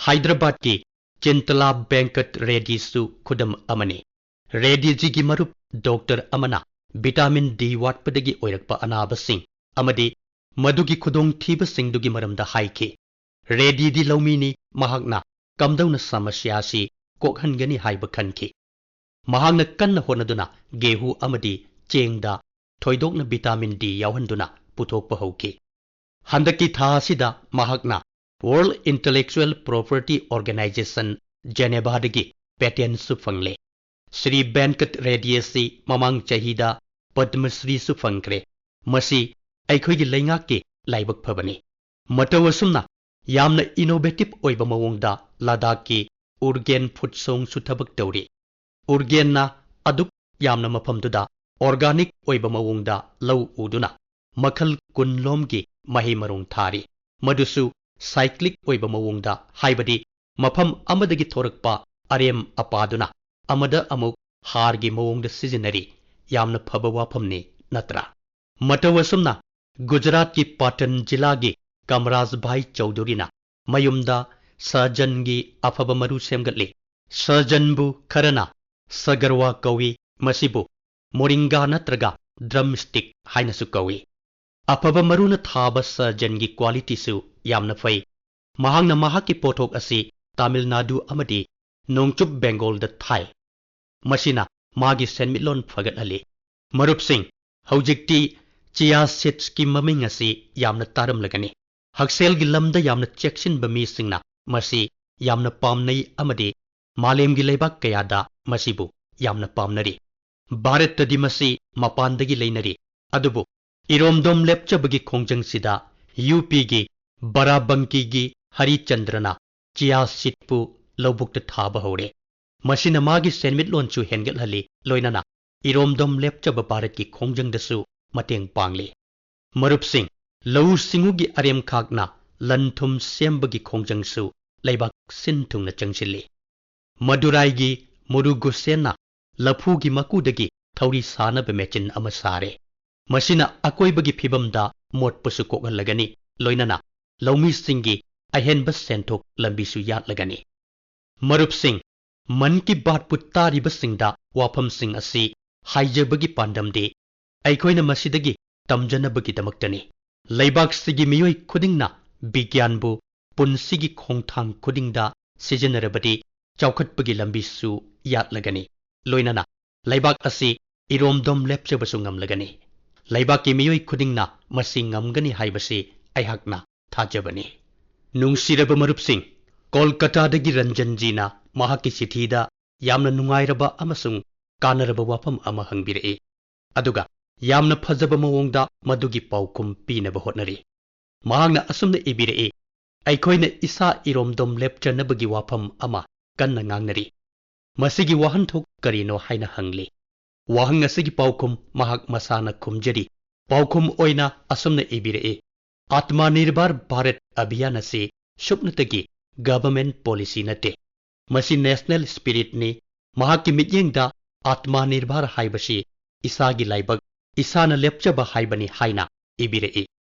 ꯍꯥꯏꯗ꯭ꯔꯕꯥꯗꯀꯤ ꯆꯤꯟꯇꯂꯥ ꯕꯦꯡꯀꯠ ꯔꯦꯗꯤꯁꯨ ꯈꯨꯗꯝ ꯑꯃꯅꯤ꯫ ꯔꯦꯗꯤꯖꯤꯒꯤ ꯃꯔꯨꯞ ꯗꯣꯛꯇꯔ ꯑꯃꯅ ꯚꯤꯇꯥꯃꯤꯟ ꯗꯤ ꯋꯥꯠꯄꯗꯒꯤ ꯑꯣꯏꯔꯛꯄ ꯑꯅꯥꯕꯁꯤꯡ ꯑꯃꯗꯤ ꯃꯗꯨꯒꯤ ꯈꯨꯗꯣꯡꯊꯤꯕꯁꯤꯡꯗꯨꯒꯤ ꯃꯔꯝꯗ ꯍꯥꯏꯈꯤ꯫ ꯔꯦꯗꯤꯗꯤ ꯂꯧꯃꯤꯅꯤ, ꯃꯍꯥꯛꯅ ꯀꯝꯗꯧꯅ ꯁꯃꯁ꯭ꯌꯥ ꯑꯁꯤ ꯀꯣꯛꯍꯟꯒꯅꯤ ꯍꯥꯏꯕ ꯈꯟꯈꯤ꯫ ꯃꯍꯥꯛꯅ ꯀꯟꯅ ꯍꯣꯠꯅꯗꯨꯅ ꯒꯦꯍꯨ ꯑꯃꯗꯤ ꯆꯦꯡꯗ ꯊꯣꯏꯗꯣꯛꯅ ꯚꯤꯇꯥꯃꯤꯟ ꯗꯤ ꯌꯥꯎꯍꯟꯗꯨꯅ ꯄꯨꯊꯣꯛꯄ ꯍꯧꯈꯤ꯫ ꯍꯟꯗꯛꯀꯤ ꯊꯥ ꯑꯁꯤꯗ ꯃꯍꯥꯛꯅ World Intellectual Property Organization Geneva ꯗꯒꯤ ꯄꯦꯇꯦꯟꯁꯨ ꯐꯪꯂꯦ꯫ ꯁ꯭ꯔꯤ ꯕꯦꯟꯀꯠ ꯔꯦꯗꯤ ꯑꯁꯤ ꯃꯃꯥꯡ ꯆꯍꯤꯗ ꯄꯗꯃ ꯁ꯭ꯔꯤꯁꯨ ꯐꯪꯈ꯭ꯔꯦ꯫ ꯃꯁꯤ ꯑꯩꯈꯣꯏꯒꯤ ꯂꯩꯉꯥꯛꯀꯤ ꯂꯥꯏꯕꯛ ꯐꯕꯅꯤ꯫ ꯃꯇꯧ ꯑꯁꯨꯝꯅ ꯌꯥꯝꯅ ꯏꯅꯣꯚꯦꯇꯤꯚ ꯑꯣꯏꯕ ꯃꯑꯣꯡꯗ ꯂꯗꯥꯈꯀꯤ ꯎꯔꯒꯦꯟ ꯐꯨꯠꯁꯣꯡꯁꯨ ꯊꯕꯛ ꯇꯧꯔꯤ꯫ ꯎꯔꯒꯦꯟꯅ ꯑꯗꯨꯛ ꯌꯥꯝꯅ ꯃꯐꯝꯗꯨꯗ ꯑꯣꯔꯒꯥꯅꯤꯛ ꯑꯣꯏꯕ ꯃꯑꯣꯡꯗ ꯂꯧ ꯎꯗꯨꯅ ꯃꯈꯜ ꯀꯨꯟ ꯂꯣꯝꯒꯤ ꯃꯍꯩ ꯃꯔꯣꯡ ꯊꯥꯔꯤ꯫ ꯃꯗꯨꯁꯨ ꯁꯥꯏꯀ꯭ꯂꯤꯛ ꯑꯣꯏꯕ ꯃꯑꯣꯡꯗ, ꯍꯥꯏꯕꯗꯤ ꯃꯐꯝ ꯑꯃꯗꯒꯤ ꯊꯣꯔꯛꯄ ꯑꯔꯦꯝ ꯑꯄꯥꯗꯨꯅ ꯑꯃꯗ ꯑꯃꯨꯛ ꯍꯥꯔꯒꯤ ꯃꯑꯣꯡꯗ ꯁꯤꯖꯤꯟꯅꯔꯤ꯫ ꯌꯥꯝꯅ ꯐꯕ ꯋꯥꯐꯝꯅꯤ, ꯅꯠꯇ꯭ꯔꯥ? ꯃꯇꯧ ꯑꯁꯨꯝꯅ ꯒꯨꯖꯔꯥꯠꯀꯤ ꯄꯥꯇꯟ ꯖꯤꯂꯥꯒꯤ ꯀꯃꯔꯥꯖ ꯚꯥꯏ ꯆꯧꯙꯨꯔꯤꯅ ꯃꯌꯨꯝꯗ ꯁꯍꯖꯟꯒꯤ ꯑꯐꯕ ꯃꯔꯨ ꯁꯦꯝꯒꯠꯂꯤ꯫ ꯁꯍꯖꯟꯕꯨ ꯈꯔꯅ ꯁꯒꯔꯋꯥ ꯀꯧꯏ, ꯃꯁꯤꯕꯨ ꯃꯣꯔꯤꯡꯒꯥ ꯅꯠꯇ꯭ꯔꯒ ꯗ꯭ꯔꯝ ꯁ꯭ꯇꯤꯛ ꯍꯥꯏꯅꯁꯨ ꯀꯧꯏ꯫ ꯑꯐꯕ ꯃꯔꯨꯅ ꯊꯥꯕ ꯁꯍꯖꯟꯒꯤ ꯀ꯭ꯋꯥꯂꯤꯇꯤꯁꯨ ꯌꯥꯝꯅ ꯐꯩ꯫ ꯃꯍꯥꯛꯅ ꯃꯍꯥꯛꯀꯤ ꯄꯣꯠꯊꯣꯛ ꯑꯁꯤ ꯇꯥꯃꯤꯜ ꯅꯥꯗꯨ ꯑꯃꯗꯤ ꯅꯣꯡꯆꯨꯞ ꯕꯦꯡꯒꯣꯜꯗ ꯊꯥꯏ꯫ ꯃꯁꯤꯅ ꯃꯥꯒꯤ ꯁꯦꯟꯃꯤꯠꯂꯣꯟ ꯐꯒꯠꯍꯜꯂꯤ꯫ ꯃꯔꯨꯞꯁꯤꯡ, ꯍꯧꯖꯤꯛꯇꯤ ꯆꯤꯌꯥ ꯁꯤꯗꯁꯀꯤ ꯃꯃꯤꯡ ꯑꯁꯤ ꯌꯥꯝꯅ ꯇꯥꯔꯝꯂꯒꯅꯤ꯫ ꯍꯛꯁꯦꯜꯒꯤ ꯂꯝꯗ ꯌꯥꯝꯅ ꯆꯦꯛꯁꯤꯟꯕ ꯃꯤꯁꯤꯡꯅ ꯃꯁꯤ ꯌꯥꯝꯅ ꯄꯥꯝꯅꯩ ꯑꯃꯗꯤ ꯃꯥꯂꯦꯝꯒꯤ ꯂꯩꯕꯥꯛ ꯀꯌꯥꯗ ꯃꯁꯤꯕꯨ ꯌꯥꯝꯅ ꯄꯥꯝꯅꯔꯤ꯫ ꯚꯥꯔꯠꯇꯗꯤ ꯃꯁꯤ ꯃꯄꯥꯟꯗꯒꯤ ꯂꯩꯅꯔꯤ, ꯑꯗꯨꯕꯨ ꯏꯔꯣꯝꯗꯣꯝ ꯂꯦꯞꯆꯕꯒꯤ ꯈꯣꯡꯖꯪꯁꯤꯗ ꯌꯨ ꯄꯤꯒꯤ ꯕꯔꯥꯕꯪꯀꯤꯒꯤ ꯍꯔꯤꯆꯟꯗ꯭ꯔꯅ ꯆꯤꯌꯥ ꯁꯤꯗꯄꯨ ꯂꯧꯕꯨꯛꯇ ꯊꯥꯕ ꯍꯧꯔꯦ꯫ ꯃꯁꯤꯅ ꯃꯥꯒꯤ ꯁꯦꯟꯃꯤꯠꯂꯣꯟꯁꯨ ꯍꯦꯟꯒꯠꯍꯜꯂꯤ, ꯂꯣꯏꯅꯅ ꯏꯔꯣꯝꯗꯣꯝ ꯂꯦꯞꯆꯕ ꯚꯥꯔꯠꯀꯤ ꯈꯣꯡꯖꯪꯗꯁꯨ ꯃꯇꯦꯡ ꯄꯥꯡꯂꯤ꯫ ꯃꯔꯨꯞꯁꯤꯡ, ꯂꯧꯎ ꯁꯤꯡꯎꯒꯤ ꯑꯔꯦꯝꯈꯥꯛꯅ ꯂꯟ ꯊꯨꯝ ꯁꯦꯝꯕꯒꯤ ꯈꯣꯡꯖꯪꯁꯨ ꯂꯩꯕꯥꯛ ꯁꯤꯟ ꯊꯨꯡꯅ ꯆꯪꯁꯤꯜꯂꯤ꯫ ꯃꯗꯨꯔꯥꯏꯒꯤ ꯃꯨꯔꯨꯒꯨꯁꯦꯟꯅ ꯂꯐꯨꯒꯤ ꯃꯀꯨꯗꯒꯤ ꯊꯧꯔꯤ ꯁꯥꯅꯕ ꯃꯦꯆꯤꯟ ꯑꯃ ꯁꯥꯔꯦ꯫ ꯃꯁꯤꯅ ꯑꯀꯣꯏꯕꯒꯤ ꯐꯤꯕꯝꯗ ꯃꯣꯠꯄꯁꯨ ꯀꯣꯛꯍꯜꯂꯒꯅꯤ, ꯂꯣꯏꯅꯅ ꯂꯧꯃꯤꯁꯤꯡꯒꯤ ꯑꯍꯦꯟꯕ ꯁꯦꯟꯊꯣꯛ ꯂꯝꯕꯤꯁꯨ ꯌꯥꯠꯂꯒꯅꯤ꯫ ꯃꯔꯨꯞꯁꯤꯡ, ꯃꯟ ꯀꯤ ꯕꯥꯠꯄꯨ ꯇꯥꯔꯤꯕꯁꯤꯡꯗ ꯋꯥꯐꯝꯁꯤꯡ ꯑꯁꯤ ꯍꯥꯏꯖꯕꯒꯤ ꯄꯥꯟꯗꯝꯗꯤ ꯑꯩꯈꯣꯏꯅ ꯃꯁꯤꯗꯒꯤ ꯇꯝꯖꯅꯕꯒꯤꯗꯃꯛꯇꯅꯤ꯫ ꯂꯩꯕꯥꯛꯁꯤꯒꯤ ꯃꯤꯑꯣꯏ ꯈꯨꯗꯤꯡꯅ ꯕꯤꯒ꯭ꯌꯥꯟꯕꯨ ꯄꯨꯟꯁꯤꯒꯤ ꯈꯣꯡꯊꯥꯡ ꯈꯨꯗꯤꯡꯗ ꯁꯤꯖꯤꯟꯅꯔꯕꯗꯤ ꯆꯥꯎꯈꯠꯄꯒꯤ ꯂꯝꯕꯤꯁꯨ ꯌꯥꯠꯂꯒꯅꯤ, ꯂꯣꯏꯅꯅ ꯂꯩꯕꯥꯛ ꯑꯁꯤ ꯏꯔꯣꯝꯗꯣꯝ ꯂꯦꯞꯆꯕꯁꯨ ꯉꯝꯂꯒꯅꯤ꯫ ꯂꯩꯕꯥꯛꯀꯤ ꯃꯤꯑꯣꯏ ꯈꯨꯗꯤꯡꯅ ꯃꯁꯤ ꯉꯝꯒꯅꯤ ꯍꯥꯏꯕꯁꯤ ꯑꯩꯍꯥꯛꯅ ꯊꯥꯖꯕꯅꯤ꯫ ꯅꯨꯡꯁꯤꯔꯕ ꯃꯔꯨꯞꯁꯤꯡ, ꯀꯣꯜꯀꯇꯥꯗꯒꯤ ꯔꯟꯖꯟꯖꯤꯅ ꯃꯍꯥꯛꯀꯤ ꯆꯤꯊꯤꯗ ꯌꯥꯝꯅ ꯅꯨꯡꯉꯥꯏꯔꯕ ꯑꯃꯁꯨꯡ ꯀꯥꯟꯅꯔꯕ ꯋꯥꯐꯝ ꯑꯃ ꯍꯪꯕꯤꯔꯛꯏ, ꯑꯗꯨꯒ ꯌꯥꯝꯅ ꯐꯖꯕ ꯃꯑꯣꯡꯗ ꯃꯗꯨꯒꯤ ꯄꯥꯎꯈꯨꯝ ꯄꯤꯅꯕ ꯍꯣꯠꯅꯔꯤ꯫ ꯃꯍꯥꯛꯅ ꯑꯁꯨꯝꯅ ꯏꯕꯤꯔꯛꯏ, "ꯑꯩꯈꯣꯏꯅ ꯏꯁꯥ ꯏꯔꯣꯝꯗꯣꯝ ꯂꯦꯞꯆꯅꯕꯒꯤ ꯋꯥꯐꯝ ꯑꯃ ꯀꯟꯅ ꯉꯥꯡꯅꯔꯤ꯫ ꯃꯁꯤꯒꯤ ꯋꯥꯍꯟꯊꯣꯛ ꯀꯔꯤꯅꯣ?" ꯍꯥꯏꯅ ꯍꯪꯂꯤ꯫ ꯋꯥꯍꯪ ꯑꯁꯤꯒꯤ ꯄꯥꯎꯈꯨꯝ ꯃꯍꯥꯛ ꯃꯁꯥꯅ ꯈꯨꯝꯖꯔꯤ꯫ ꯄꯥꯎꯈꯨꯝ ꯑꯣꯏꯅ ꯑꯁꯨꯝꯅ ꯏꯕꯤꯔꯛꯏ, "ꯑꯥꯇꯃꯅꯤꯔꯚꯔ ꯚꯥꯔꯠ ꯑꯚꯤꯌꯥꯟ ꯑꯁꯤ ꯁꯨꯞꯅꯇꯒꯤ ꯒꯚꯔꯟꯃꯦꯟꯠ ꯄꯣꯂꯤꯁꯤ ꯅꯠꯇꯦ꯫ ꯃꯁꯤ ꯅꯦꯁꯅꯦꯜ ꯁ꯭ꯄꯤꯔꯤꯠꯅꯤ꯫" ꯃꯍꯥꯛꯀꯤ ꯃꯤꯠꯌꯦꯡꯗ ꯑꯥꯇꯃꯅꯤꯔꯚꯔ ꯍꯥꯏꯕꯁꯤ ꯏꯁꯥꯒꯤ ꯂꯥꯏꯕꯛ, ꯏꯁꯥꯅ ꯂꯦꯞꯆꯕ ꯍꯥꯏꯕꯅꯤ ꯍꯥꯏꯅ ꯏꯕꯤꯔꯛꯏ꯫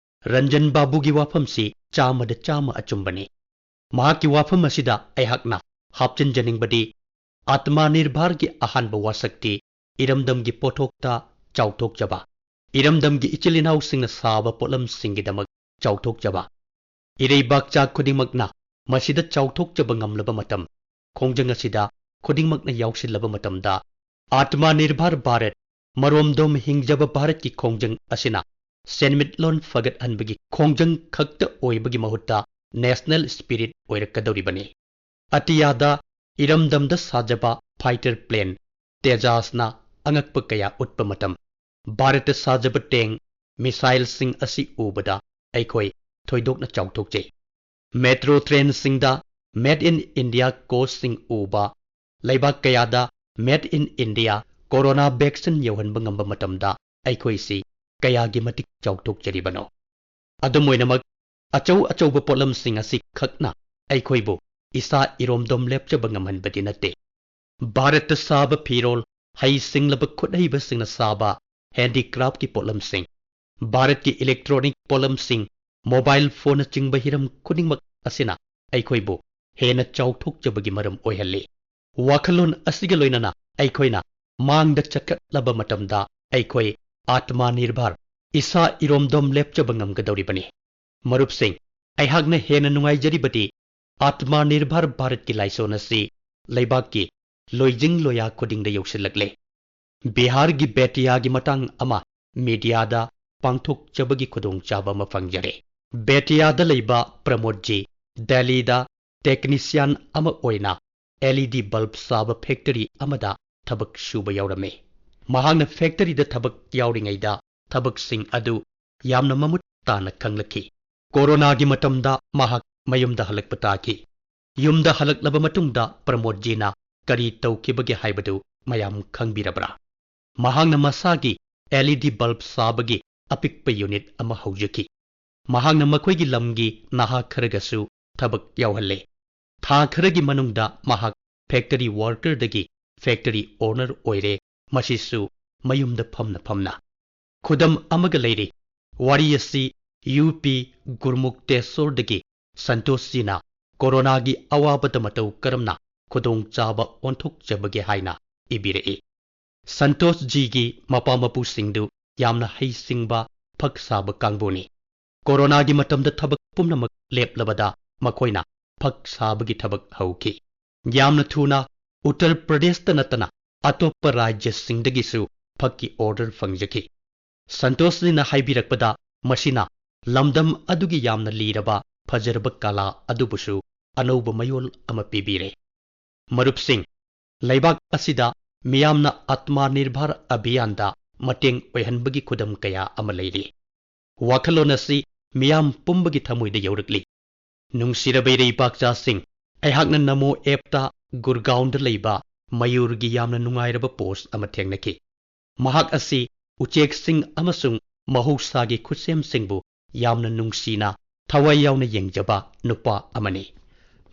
ꯔꯟꯖꯟ ꯕꯥꯕꯨꯒꯤ ꯋꯥꯐꯝꯁꯤ ꯆꯥꯝꯃꯗ ꯆꯥꯝꯃ ꯑꯆꯨꯝꯕꯅꯤ꯫ ꯃꯍꯥꯛꯀꯤ ꯋꯥꯐꯝ ꯑꯁꯤꯗ ꯑꯩꯍꯥꯛꯅ ꯍꯥꯞꯆꯤꯟꯖꯅꯤꯡꯕꯗꯤ, ꯑꯥꯇꯃꯥ ꯅꯤꯔꯚꯥꯔꯒꯤ ꯑꯍꯥꯟꯕ ꯋꯥꯁꯛꯇꯤ ꯏꯔꯝꯗꯝꯒꯤ ꯄꯣꯠꯊꯣꯛꯇ ꯆꯥꯎꯊꯣꯛꯆꯕ, ꯏꯔꯝꯗꯝꯒꯤ ꯏꯆꯤꯜ ꯏꯅꯥꯎꯁꯤꯡꯅ ꯁꯥꯕ ꯄꯣꯠꯂꯝꯁꯤꯡꯒꯤꯗꯃꯛ ꯆꯥꯎꯊꯣꯛꯆꯕ, ꯏꯔꯩꯕꯥꯛ ꯆꯥꯛ ꯈꯨꯗꯤꯡꯃꯛꯅ ꯃꯁꯤꯗ ꯆꯥꯎꯊꯣꯛꯆꯕ ꯉꯝꯂꯕ ꯃꯇꯝ, ꯈꯣꯡꯖꯪ ꯑꯁꯤꯗ ꯈꯨꯗꯤꯡꯃꯛꯅ ꯌꯥꯎꯁꯤꯜꯂꯕ ꯃꯇꯝꯗ, ꯑꯥꯇꯃꯥ ꯅꯤꯔꯚꯔ ꯚꯥꯔꯠ, ꯃꯔꯣꯝꯗꯣꯝ ꯍꯤꯡꯖꯕ ꯚꯥꯔꯠꯀꯤ ꯈꯣꯡꯖꯪ ꯑꯁꯤꯅ ꯁꯦꯟꯃꯤꯠꯂꯣꯟ ꯐꯒꯠꯍꯟꯕꯒꯤ ꯈꯣꯡꯖꯪ ꯈꯛꯇ ꯑꯣꯏꯕꯒꯤ ꯃꯍꯨꯠꯇ ꯅꯦꯁꯅꯦꯜ ꯁ꯭ꯄꯤꯔꯤꯠ ꯑꯣꯏꯔꯛꯀꯗꯧꯔꯤꯕꯅꯤ꯫ ꯑꯇꯤꯌꯥꯗ ꯏꯔꯝꯗꯝꯗ ꯁꯥꯖꯕ ꯐꯥꯏꯇꯔ ꯄ꯭ꯂꯦꯟ ꯇꯦꯖꯥꯁꯅ ꯑꯉꯛꯄ ꯀꯌꯥ ꯎꯠꯄ ꯃꯇꯝ, ꯚꯥꯔꯠꯇ ꯁꯥꯖꯕ ꯇꯦꯡ, ꯃꯤꯁꯥꯏꯜꯁꯤꯡ ꯑꯁꯤ ꯎꯕꯗ ꯑꯩꯈꯣꯏ ꯊꯣꯏꯗꯣꯛꯅ ꯆꯥꯎꯊꯣꯛꯆꯩ꯫ ꯃꯦꯇ꯭ꯔꯣ ꯇ꯭ꯔꯦꯟꯁꯤꯡꯗ Made in India ꯀꯣꯆꯁꯤꯡ ꯎꯕ, ꯂꯩꯕꯥꯛ ꯀꯌꯥꯗ Made in India corona vaccine ꯌꯧꯍꯟꯕ ꯉꯝꯕ ꯃꯇꯝꯗ ꯑꯩꯈꯣꯏꯁꯤ ꯀꯌꯥꯒꯤ ꯃꯇꯤꯛ ꯆꯥꯎꯊꯣꯛꯆꯔꯤꯕꯅꯣ꯫ ꯑꯗꯨꯝ ꯑꯣꯏꯅꯃꯛ, ꯑꯆꯧ ꯑꯆꯧꯕ ꯄꯣꯠꯂꯝꯁꯤꯡ ꯑꯁꯤ ꯈꯛꯅ ꯑꯩꯈꯣꯏꯕꯨ ꯏꯁꯥ ꯏꯔꯣꯝꯗꯣꯝ ꯂꯦꯞꯆꯕ ꯉꯝꯍꯟꯕꯗꯤ ꯅꯠꯇꯦ꯫ ꯚꯥꯔꯠꯇ ꯁꯥꯕ ꯐꯤꯔꯣꯜ, ꯍꯩ ꯁꯤꯡꯂꯕ ꯈꯨꯠꯍꯩꯕꯁꯤꯡꯅ ꯁꯥꯕ ꯍꯦꯟꯗꯤꯀ꯭ꯔꯥꯐꯀꯤ ꯄꯣꯠꯂꯝꯁꯤꯡ, ꯚꯥꯔꯠꯀꯤ ꯏꯂꯦꯛꯇ꯭ꯔꯣꯅꯤꯛ ꯄꯣꯠꯂꯝꯁꯤꯡ, ꯃꯣꯕꯥꯏꯜ ꯐꯣꯟꯅꯆꯤꯡꯕ ꯍꯤꯔꯝ ꯈꯨꯗꯤꯡꯃꯛ ꯑꯁꯤꯅ ꯑꯩꯈꯣꯏꯕꯨ ꯍꯦꯟꯅ ꯆꯥꯎꯊꯣꯛꯆꯕꯒꯤ ꯃꯔꯝ ꯑꯣꯏꯍꯜꯂꯤ꯫ ꯋꯥꯈꯜꯂꯣꯟ ꯑꯁꯤꯒ ꯂꯣꯏꯅꯅ ꯑꯩꯈꯣꯏꯅ ꯃꯥꯡꯗ ꯆꯠꯈꯠꯂꯕ ꯃꯇꯝꯗ ꯑꯩꯈꯣꯏ ꯑꯥꯇꯃꯥ ꯅꯤꯔꯚꯔ, ꯏꯁꯥ ꯏꯔꯣꯝꯗꯣꯝ ꯂꯦꯞꯆꯕ ꯉꯝꯒꯗꯧꯔꯤꯕꯅꯤ꯫ ꯃꯔꯨꯞꯁꯤꯡ, ꯑꯩꯍꯥꯛꯅ ꯍꯦꯟꯅ ꯅꯨꯡꯉꯥꯏꯖꯔꯤꯕꯗꯤ ꯑꯥꯇꯃꯥ ꯅꯤꯔꯚꯔ ꯚꯥꯔꯠꯀꯤ ꯂꯥꯏꯁꯣꯟ ꯑꯁꯤ ꯂꯩꯕꯥꯛꯀꯤ ꯂꯣꯏꯖꯤꯡ ꯂꯣꯌꯥ ꯈꯨꯗꯤꯡꯗ ꯌꯧꯁꯤꯜꯂꯛꯂꯦ꯫ ꯕꯤꯍꯥꯔꯒꯤ ꯕꯦꯇꯤꯌꯥꯒꯤ ꯃꯇꯥꯡ ꯑꯃ ꯃꯤꯗꯤꯌꯥꯗ ꯄꯥꯡꯊꯣꯛꯆꯕꯒꯤ ꯈꯨꯗꯣꯡꯆꯥꯕ ꯑꯃ ꯐꯪꯖꯔꯦ꯫ ꯕꯦꯇꯤꯌꯥꯗ ꯂꯩꯕ ꯄ꯭ꯔꯃꯣꯗꯖꯤ ꯗꯦꯜꯂꯤꯗ ꯇꯦꯛꯅꯤꯁꯤꯌꯥꯟ ꯑꯃ ꯑꯣꯏꯅ LED ꯕꯜꯕ ꯁꯥꯕ ꯐꯦꯛꯇꯔꯤ ꯑꯃꯗ ꯊꯕꯛ ꯁꯨꯕ ꯌꯥꯎꯔꯝꯃꯤ꯫ ꯃꯍꯥꯛꯅ ꯐꯦꯛꯇꯔꯤꯗ ꯊꯕꯛ ꯌꯥꯎꯔꯤꯉꯩꯗ ꯊꯕꯛꯁꯤꯡ ꯑꯗꯨ ꯌꯥꯝꯅ ꯃꯃꯨꯠ ꯇꯥꯅ ꯈꯪꯂꯛꯈꯤ꯫ ꯀꯣꯔꯣꯅꯥꯒꯤ ꯃꯇꯝꯗ ꯃꯍꯥꯛ ꯃꯌꯨꯝꯗ ꯍꯜꯂꯛꯄ ꯇꯥꯈꯤ꯫ ꯌꯨꯝꯗ ꯍꯜꯂꯛꯂꯕ ꯃꯇꯨꯡꯗ ꯄ꯭ꯔꯃꯣꯗꯖꯤꯅ ꯀꯔꯤ ꯇꯧꯈꯤꯕꯒꯦ ꯍꯥꯏꯕꯗꯨ ꯃꯌꯥꯝ ꯈꯪꯕꯤꯔꯕ꯭ꯔꯥ? ꯃꯍꯥꯛꯅ ꯃꯁꯥꯒꯤ LED ꯕꯜꯕ ꯁꯥꯕꯒꯤ ꯑꯄꯤꯛꯄ ꯌꯨꯅꯤꯠ ꯑꯃ ꯍꯧꯖꯈꯤ꯫ ꯃꯍꯥꯛꯅ ꯃꯈꯣꯏꯒꯤ ꯂꯝꯒꯤ ꯅꯍꯥ ꯈꯔꯒꯁꯨ ꯊꯕꯛ ꯌꯥꯎꯍꯜꯂꯦ꯫ ꯊꯥ ꯈꯔꯒꯤ ꯃꯅꯨꯡꯗ ꯃꯍꯥꯛ ꯐꯦꯛꯇꯔꯤ ꯋꯥꯔꯀꯔꯗꯒꯤ ꯐꯦꯛꯇꯔꯤ ꯑꯣꯅꯔ ꯑꯣꯏꯔꯦ, ꯃꯁꯤꯁꯨ ꯃꯌꯨꯝꯗ ꯐꯝꯅ ꯐꯝꯅ꯫ ꯈꯨꯗꯝ ꯑꯃꯒ ꯂꯩꯔꯤ꯫ ꯋꯥꯔꯤ ꯑꯁꯤ ꯌꯨ ꯄꯤ ꯒꯨꯔꯃꯨꯛꯇꯦꯁꯣꯔꯗꯒꯤ ꯁꯟꯇꯣꯁꯖꯤꯅ ꯀꯣꯔꯣꯅꯥꯒꯤ ꯑꯋꯥꯕꯗ ꯃꯇꯧ ꯀꯔꯝꯅ ꯈꯨꯗꯣꯡꯆꯥꯕ ꯑꯣꯟꯊꯣꯛꯆꯕꯒꯦ ꯍꯥꯏꯅ ꯏꯕꯤꯔꯛꯏ꯫ ꯁꯟꯇꯣꯁꯖꯤꯒꯤ ꯃꯄꯥ ꯃꯄꯨꯁꯤꯡꯗꯨ ꯌꯥꯝꯅ ꯍꯩꯁꯤꯡꯕ, ꯐꯛ ꯁꯥꯕ ꯀꯥꯡꯕꯨꯅꯤ꯫ ꯀꯣꯔꯣꯅꯥꯒꯤ ꯃꯇꯝꯗ ꯊꯕꯛ ꯄꯨꯝꯅꯃꯛ ꯂꯦꯞꯂꯕꯗ ꯃꯈꯣꯏꯅ ꯐꯛ ꯁꯥꯕꯒꯤ ꯊꯕꯛ ꯍꯧꯈꯤ꯫ ꯌꯥꯝꯅ ꯊꯨꯅ ꯎꯠꯇꯔ ꯄ꯭ꯔꯗꯦꯁꯇ ꯅꯠꯇꯅ ꯑꯇꯣꯞꯄ ꯔꯥꯖ꯭ꯌꯁꯤꯡꯗꯒꯤꯁꯨ ꯐꯛꯀꯤ ꯑꯣꯔꯗꯔ ꯐꯪꯖꯈꯤ꯫ ꯁꯟꯇꯣꯁꯖꯤꯅ ꯍꯥꯏꯕꯤꯔꯛꯄꯗ, ꯃꯁꯤꯅ ꯂꯝꯗꯝ ꯑꯗꯨꯒꯤ ꯌꯥꯝꯅ ꯂꯤꯔꯕ ꯐꯖꯔꯕ ꯀꯂꯥ ꯑꯗꯨꯕꯨꯁꯨ ꯑꯅꯧꯕ ꯃꯌꯣꯜ ꯑꯃ ꯄꯤꯕꯤꯔꯦ꯫ ꯃꯔꯨꯞꯁꯤꯡ, ꯂꯩꯕꯥꯛ ꯑꯁꯤꯗ ꯃꯤꯌꯥꯝꯅ ꯑꯥꯇꯃ ꯅꯤꯔꯚꯔ ꯑꯚꯤꯌꯥꯟꯗ ꯃꯇꯦꯡ ꯑꯣꯏꯍꯟꯕꯒꯤ ꯈꯨꯗꯝ ꯀꯌꯥ ꯑꯃ ꯂꯩꯔꯤ꯫ ꯋꯥꯈꯜꯂꯣꯟ ꯑꯁꯤ ꯃꯤꯌꯥꯝ ꯄꯨꯝꯕꯒꯤ ꯊꯃꯣꯏꯗ ꯌꯧꯔꯛꯂꯤ꯫ ꯅꯨꯡꯁꯤꯔꯕ ꯏꯔꯩꯄꯥꯛꯆꯥꯁꯤꯡ, ꯑꯩꯍꯥꯛꯅ ꯅꯃꯣ ꯑꯦꯞꯇ ꯒꯨꯔꯒꯥꯎꯟꯗ ꯂꯩꯕ ꯃꯌꯨꯔꯒꯤ ꯌꯥꯝꯅ ꯅꯨꯡꯉꯥꯏꯔꯕ ꯄꯣꯁ ꯑꯃ ꯊꯦꯡꯅꯈꯤ꯫ ꯃꯍꯥꯛ ꯑꯁꯤ ꯎꯆꯦꯛꯁꯤꯡ ꯑꯃꯁꯨꯡ ꯃꯍꯧꯁꯥꯒꯤ ꯈꯨꯠꯁꯦꯝꯁꯤꯡꯕꯨ ꯌꯥꯝꯅ ꯅꯨꯡꯁꯤꯅ, ꯊꯋꯥꯏ ꯌꯥꯎꯅ ꯌꯦꯡꯖꯕ ꯅꯨꯄꯥ ꯑꯃꯅꯤ꯫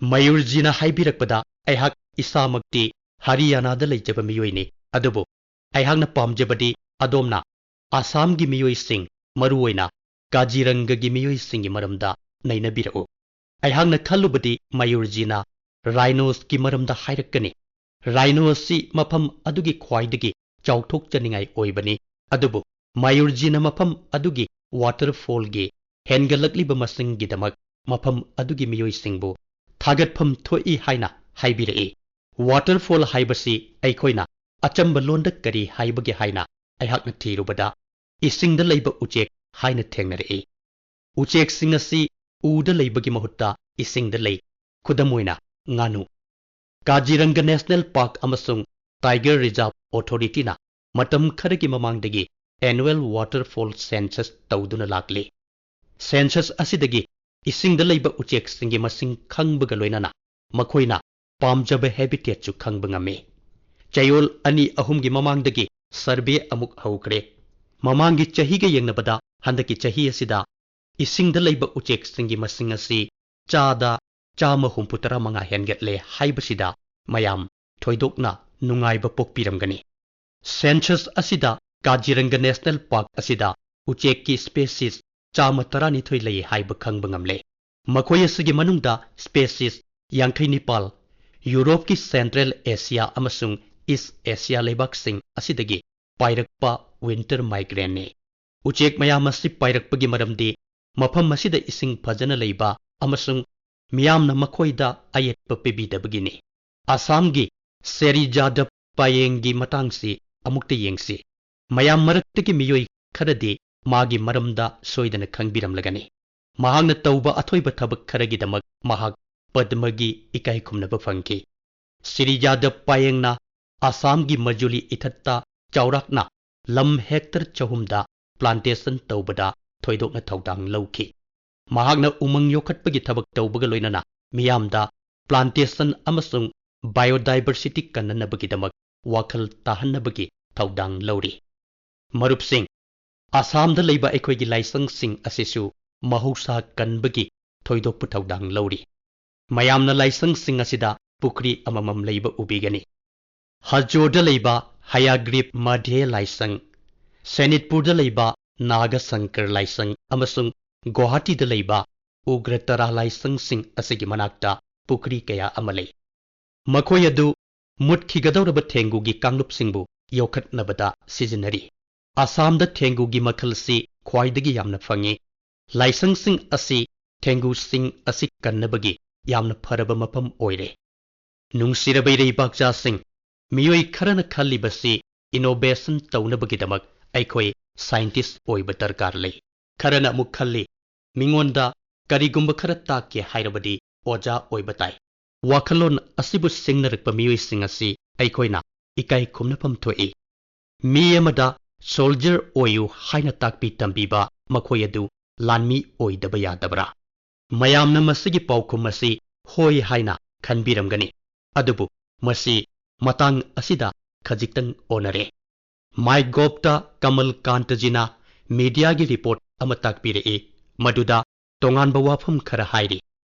ꯃꯌꯨꯔꯖꯤꯅ ꯍꯥꯏꯕꯤꯔꯛꯄꯗ, ꯑꯩꯍꯥꯛ ꯏꯁꯥꯃꯛꯇꯤ ꯍꯔꯤꯌꯥꯅꯥꯗ ꯂꯩꯖꯕ ꯃꯤꯑꯣꯏꯅꯤ, ꯑꯗꯨꯕꯨ ꯑꯩꯍꯥꯛꯅ ꯄꯥꯝꯖꯕꯗꯤ ꯑꯗꯣꯝꯅ ꯑꯁꯥꯝꯒꯤ ꯃꯤꯑꯣꯏꯁꯤꯡ, ꯃꯔꯨꯑꯣꯏꯅ ꯀꯥꯖꯤꯔꯪꯒꯒꯤ ꯃꯤꯑꯣꯏꯁꯤꯡꯒꯤ ꯃꯔꯝꯗ ꯅꯩꯅꯕꯤꯔꯛꯎ꯫ ꯑꯩꯍꯥꯛꯅ ꯈꯜꯂꯨꯕꯗꯤ ꯃꯌꯨꯔꯖꯤꯅ ꯔꯥꯏꯅꯣꯁꯀꯤ ꯃꯔꯝꯗ ꯍꯥꯏꯔꯛꯀꯅꯤ꯫ ꯔꯥꯏꯅꯣ ꯑꯁꯤ ꯃꯐꯝ ꯑꯗꯨꯒꯤ ꯈ꯭ꯋꯥꯏꯗꯒꯤ ꯆꯥꯎꯊꯣꯛꯆꯅꯤꯡꯉꯥꯏ ꯑꯣꯏꯕꯅꯤ, ꯑꯗꯨꯕꯨ ꯃꯌꯨꯔꯖꯤꯅ ꯃꯐꯝ ꯑꯗꯨꯒꯤ ꯋꯥꯇꯔꯐꯣꯜꯒꯤ ꯍꯦꯟꯒꯠꯂꯛꯂꯤꯕ ꯃꯁꯤꯡꯒꯤꯗꯃꯛ ꯃꯐꯝ ꯑꯗꯨꯒꯤ ꯃꯤꯑꯣꯏꯁꯤꯡꯕꯨ ꯊꯥꯒꯠꯐꯝ ꯊꯣꯛꯏ ꯍꯥꯏꯅ ꯍꯥꯏꯕꯤꯔꯛꯏ꯫ ꯋꯥꯇꯔꯐꯣꯜ ꯍꯥꯏꯕꯁꯤ ꯑꯩꯈꯣꯏꯅ ꯑꯆꯝꯕ ꯂꯣꯟꯗ ꯀꯔꯤ ꯍꯥꯏꯕꯒꯦ ꯍꯥꯏꯅ ꯑꯩꯍꯥꯛꯅ ꯊꯤꯔꯨꯕꯗ, ꯏꯁꯤꯡꯗ ꯂꯩꯕ ꯎꯆꯦꯛ ꯍꯥꯏꯅ ꯊꯦꯡꯅꯔꯛꯏ꯫ ꯎꯆꯦꯛꯁꯤꯡ ꯑꯁꯤ ꯎꯗ ꯂꯩꯕꯒꯤ ꯃꯍꯨꯠꯇ ꯏꯁꯤꯡꯗ ꯂꯩ꯫ ꯈꯨꯗꯝ ꯑꯣꯏꯅ, ꯉꯥꯅꯨ꯫ ꯀꯥꯖꯤꯔꯪꯒ ꯅꯦꯁꯅꯦꯜ ꯄꯥꯔꯛ ꯑꯃꯁꯨꯡ ꯇꯥꯏꯒꯔ ꯔꯤꯖꯥꯔꯚ ꯑꯣꯊꯣꯔꯤꯇꯤꯅ ꯃꯇꯝ ꯈꯔꯒꯤ ꯃꯃꯥꯡꯗꯒꯤ annual waterfall census ꯇꯧꯗꯨꯅ ꯂꯥꯛꯂꯤ꯫ ꯁꯦꯟꯁꯁ ꯑꯁꯤꯗꯒꯤ ꯏꯁꯤꯡꯗ ꯂꯩꯕ ꯎꯆꯦꯛꯁꯤꯡꯒꯤ ꯃꯁꯤꯡ ꯈꯪꯕꯒ ꯂꯣꯏꯅꯅ ꯃꯈꯣꯏꯅ ꯄꯥꯝꯖꯕ ꯍꯦꯕꯤꯇꯦꯠꯁꯨ ꯈꯪꯕ ꯉꯝꯃꯤ꯫ ꯆꯌꯣꯜ ꯑꯅꯤ ꯑꯍꯨꯝꯒꯤ ꯃꯃꯥꯡꯗꯒꯤ ꯁꯔꯚꯦ ꯑꯃꯨꯛ ꯍꯧꯈ꯭ꯔꯦ꯫ ꯃꯃꯥꯡꯒꯤ ꯆꯍꯤꯒ ꯌꯦꯡꯅꯕꯗ ꯍꯟꯗꯛꯀꯤ ꯆꯍꯤ ꯑꯁꯤꯗ ꯏꯁꯤꯡꯗ ꯂꯩꯕ ꯎꯆꯦꯛꯁꯤꯡꯒꯤ ꯃꯁꯤꯡ ꯑꯁꯤ ꯆꯥꯗ ꯆꯥꯝꯃ ꯍꯨꯝꯐꯨ ꯇꯔꯥ ꯃꯉꯥ ꯍꯦꯟꯒꯠꯂꯦ ꯍꯥꯏꯕꯁꯤꯗ ꯃꯌꯥꯝ ꯊꯣꯏꯗꯣꯛꯅ ꯅꯨꯡꯉꯥꯏꯕ ꯄꯣꯛꯄꯤꯔꯝꯒꯅꯤ꯫ ꯁꯦꯟꯁꯁ ꯑꯁꯤꯗ ꯀꯥꯖꯤꯔꯪꯒ ꯅꯦꯁꯅꯦꯜ ꯄꯥꯔꯛ ꯑꯁꯤꯗ ꯎꯆꯦꯛꯀꯤ ꯁ꯭ꯄꯦꯁꯤꯁ ꯆꯥꯝꯃ ꯇꯔꯥꯅꯤꯊꯣꯏ ꯂꯩ ꯍꯥꯏꯕ ꯈꯪꯕ ꯉꯝꯂꯦ꯫ ꯃꯈꯣꯏ ꯑꯁꯤꯒꯤ ꯃꯅꯨꯡꯗ ꯁ꯭ꯄꯦꯁꯤꯁ ꯌꯥꯡꯈꯩ ꯅꯤꯄꯥꯜ ꯌꯨꯔꯣꯞꯀꯤ ꯁꯦꯟꯇ꯭ꯔꯦꯜ ꯑꯦꯁꯤꯌꯥ ꯑꯃꯁꯨꯡ ꯏꯁ ꯑꯦꯁꯤꯌꯥ ꯂꯩꯕꯥꯛꯁꯤꯡ ꯑꯁꯤꯗꯒꯤ ꯄꯥꯏꯔꯛꯄ ꯋꯤꯟꯇꯔ ꯃꯥꯏꯒ꯭ꯔꯦꯟꯅꯤ꯫ ꯎꯆꯦꯛ ꯃꯌꯥꯝ ꯑꯁꯤ ꯄꯥꯏꯔꯛꯄꯒꯤ ꯃꯔꯝꯗꯤ ꯃꯐꯝ ꯑꯁꯤꯗ ꯏꯁꯤꯡ ꯐꯖꯅ ꯂꯩꯕ ꯑꯃꯁꯨꯡ ꯃꯤꯌꯥꯝꯅ ꯃꯈꯣꯏꯗ ꯑꯌꯦꯠꯄ ꯄꯤꯕꯤꯗꯕꯒꯤꯅꯤ꯫ ꯑꯁꯥꯝꯒꯤ ꯁꯦꯔꯤꯖꯥꯗ ꯄꯥꯌꯦꯡꯒꯤ ꯃꯇꯥꯡꯁꯤ ꯑꯃꯨꯛꯇ ꯌꯦꯡꯁꯤ꯫ ꯃꯌꯥꯝ ꯃꯔꯛꯇꯒꯤ ꯃꯤꯑꯣꯏ ꯈꯔꯗꯤ ꯃꯥꯒꯤ ꯃꯔꯝꯗ ꯁꯣꯏꯗꯅ ꯈꯪꯕꯤꯔꯝꯂꯒꯅꯤ꯫ ꯃꯍꯥꯛꯅ ꯇꯧꯕ ꯑꯊꯣꯏꯕ ꯊꯕꯛ ꯈꯔꯒꯤꯗꯃꯛ ꯃꯍꯥꯛ ꯄꯗꯃꯒꯤ ꯏꯀꯥꯏ ꯈꯨꯝꯅꯕ ꯐꯪꯈꯤ꯫ ꯁꯤꯔꯤꯖꯥꯗ ꯄꯥꯌꯦꯡꯅ ꯑꯁꯥꯝꯒꯤ ꯃꯖꯨꯂꯤ ꯏꯊꯠꯇ ꯆꯥꯎꯔꯥꯛꯅ ꯂꯝ ꯍꯦꯛꯇꯔ ꯆꯍꯨꯝꯗ ꯄ꯭ꯂꯥꯟꯇꯦꯁꯟ ꯇꯧꯕꯗ ꯊꯣꯏꯗꯣꯛꯅ ꯊꯧꯗꯥꯡ ꯂꯧꯈꯤ꯫ ꯃꯍꯥꯛꯅ ꯎꯃꯪ ꯌꯣꯛꯈꯠꯄꯒꯤ ꯊꯕꯛ ꯇꯧꯕꯒ ꯂꯣꯏꯅꯅ ꯃꯤꯌꯥꯝꯗ ꯄ꯭ꯂꯥꯟꯇꯦꯁꯟ ꯑꯃꯁꯨꯡ ꯕꯥꯏꯑꯣꯗꯥꯏꯕꯔꯁꯤꯇꯤ ꯀꯟꯅꯅꯕꯒꯤꯗꯃꯛ ꯋꯥꯈꯜ ꯇꯥꯍꯟꯅꯕꯒꯤ ꯊꯧꯗꯥꯡ ꯂꯧꯔꯤ꯫ ꯃꯔꯨꯞꯁꯤꯡ, ꯑꯁꯥꯝꯗ ꯂꯩꯕ ꯑꯩꯈꯣꯏꯒꯤ ꯂꯥꯏꯁꯪꯁꯤꯡ ꯑꯁꯤꯁꯨ ꯃꯍꯧꯁꯥ ꯀꯟꯕꯒꯤ ꯊꯣꯏꯗꯣꯛꯄ ꯊꯧꯗꯥꯡ ꯂꯧꯔꯤ꯫ ꯃꯌꯥꯝꯅ ꯂꯥꯏꯁꯪꯁꯤꯡ ꯑꯁꯤꯗ ꯄꯨꯈ꯭ꯔꯤ ꯑꯃꯃꯝ ꯂꯩꯕ ꯎꯕꯤꯒꯅꯤ꯫ ꯍꯖꯣꯗ ꯂꯩꯕ ꯍꯌꯥꯒ꯭ꯔꯤꯞ ꯃꯙꯦ ꯂꯥꯏꯁꯪ, ꯁꯦꯅꯤꯠꯄꯨꯔꯗ ꯂꯩꯕ ꯅꯥꯒ ꯁꯪꯀꯔ ꯂꯥꯏꯁꯪ ꯑꯃꯁꯨꯡ ꯒꯨꯋꯥꯍꯥꯇꯤꯗ ꯂꯩꯕ ꯎꯒ꯭ꯔꯇꯥꯔꯥ ꯂꯥꯏꯁꯪꯁꯤꯡ ꯑꯁꯤꯒꯤ ꯃꯅꯥꯛꯇ ꯄꯨꯈ꯭ꯔꯤ ꯀꯌꯥ ꯑꯃ ꯂꯩ꯫ ꯃꯈꯣꯏ ꯑꯗꯨ ꯃꯨꯠꯈꯤꯒꯗꯧꯔꯕ ꯊꯦꯡꯒꯨꯒꯤ ꯀꯥꯡꯂꯨꯞꯁꯤꯡꯕꯨ ꯌꯣꯛꯈꯠꯅꯕꯗ ꯁꯤꯖꯤꯟꯅꯔꯤ꯫ ꯑꯁꯥꯝꯗ ꯊꯦꯡꯒꯨꯒꯤ ꯃꯈꯜꯁꯤ ꯈ꯭ꯋꯥꯏꯗꯒꯤ ꯌꯥꯝꯅ ꯐꯪꯏ꯫ ꯂꯥꯏꯁꯪꯁꯤꯡ ꯑꯁꯤ ꯊꯦꯡꯒꯨꯁꯤꯡ ꯑꯁꯤ ꯀꯟꯅꯕꯒꯤ ꯌꯥꯝꯅ ꯐꯔꯕ ꯃꯐꯝ ꯑꯣꯏꯔꯦ꯫ ꯅꯨꯡꯁꯤꯔꯕ ꯏꯔꯩꯕꯥꯛꯆꯥꯁꯤꯡ, ꯃꯤꯑꯣꯏ ꯈꯔꯅ ꯈꯜꯂꯤꯕꯁꯤ ꯏꯅꯣꯚꯦꯁꯟ ꯇꯧꯅꯕꯒꯤꯗꯃꯛ ꯑꯩꯈꯣꯏ ꯁꯥꯏꯟꯇꯤꯁ ꯑꯣꯏꯕ ꯗꯔꯀꯥꯔ ꯂꯩ꯫ ꯈꯔꯅ ꯑꯃꯨꯛ ꯈꯜꯂꯤ, ꯃꯤꯉꯣꯟꯗ ꯀꯔꯤꯒꯨꯝꯕ ꯈꯔ ꯇꯥꯛꯀꯦ ꯍꯥꯏꯔꯕꯗꯤ ꯑꯣꯖꯥ ꯑꯣꯏꯕ ꯇꯥꯏ꯫ ꯋꯥꯈꯜꯂꯣꯟ ꯑꯁꯤꯕꯨ ꯁꯤꯡꯅꯔꯛꯄ ꯃꯤꯑꯣꯏꯁꯤꯡ ꯑꯁꯤ ꯑꯩꯈꯣꯏꯅ ꯏꯀꯥꯏ ꯈꯨꯝꯅꯐꯝ ꯊꯣꯛꯏ꯫ ꯃꯤ ꯑꯃꯗ ꯁꯣꯜꯖꯔ ꯑꯣꯏꯌꯨ ꯍꯥꯏꯅ ꯇꯥꯛꯄꯤ ꯇꯝꯕꯤꯕ ꯃꯈꯣꯏ ꯑꯗꯨ ꯂꯥꯟꯃꯤ ꯑꯣꯏꯗꯕ ꯌꯥꯗꯕ꯭ꯔꯥ? ꯃꯌꯥꯝꯅ ꯃꯁꯤꯒꯤ ꯄꯥꯎꯈꯨꯝ ꯑꯁꯤ ꯍꯣꯏ ꯍꯥꯏꯅ ꯈꯟꯕꯤꯔꯝꯒꯅꯤ, ꯑꯗꯨꯕꯨ ꯃꯁꯤ ꯃꯇꯥꯡ ꯑꯁꯤꯗ ꯈꯖꯤꯛꯇꯪ ꯑꯣꯟꯅꯔꯦ꯫ ꯃꯥꯏꯒꯣꯞꯇ ꯀꯃꯜ ꯀꯥꯟꯇꯖꯤꯅ ꯃꯤꯗꯤꯌꯥꯒꯤ ꯔꯤꯄꯣꯔꯠ ꯑꯃ ꯇꯥꯛꯄꯤꯔꯛꯏ, ꯃꯗꯨꯗ ꯇꯣꯉꯥꯟꯕ ꯋꯥꯐꯝ ꯈꯔ ꯍꯥꯏꯔꯤ꯫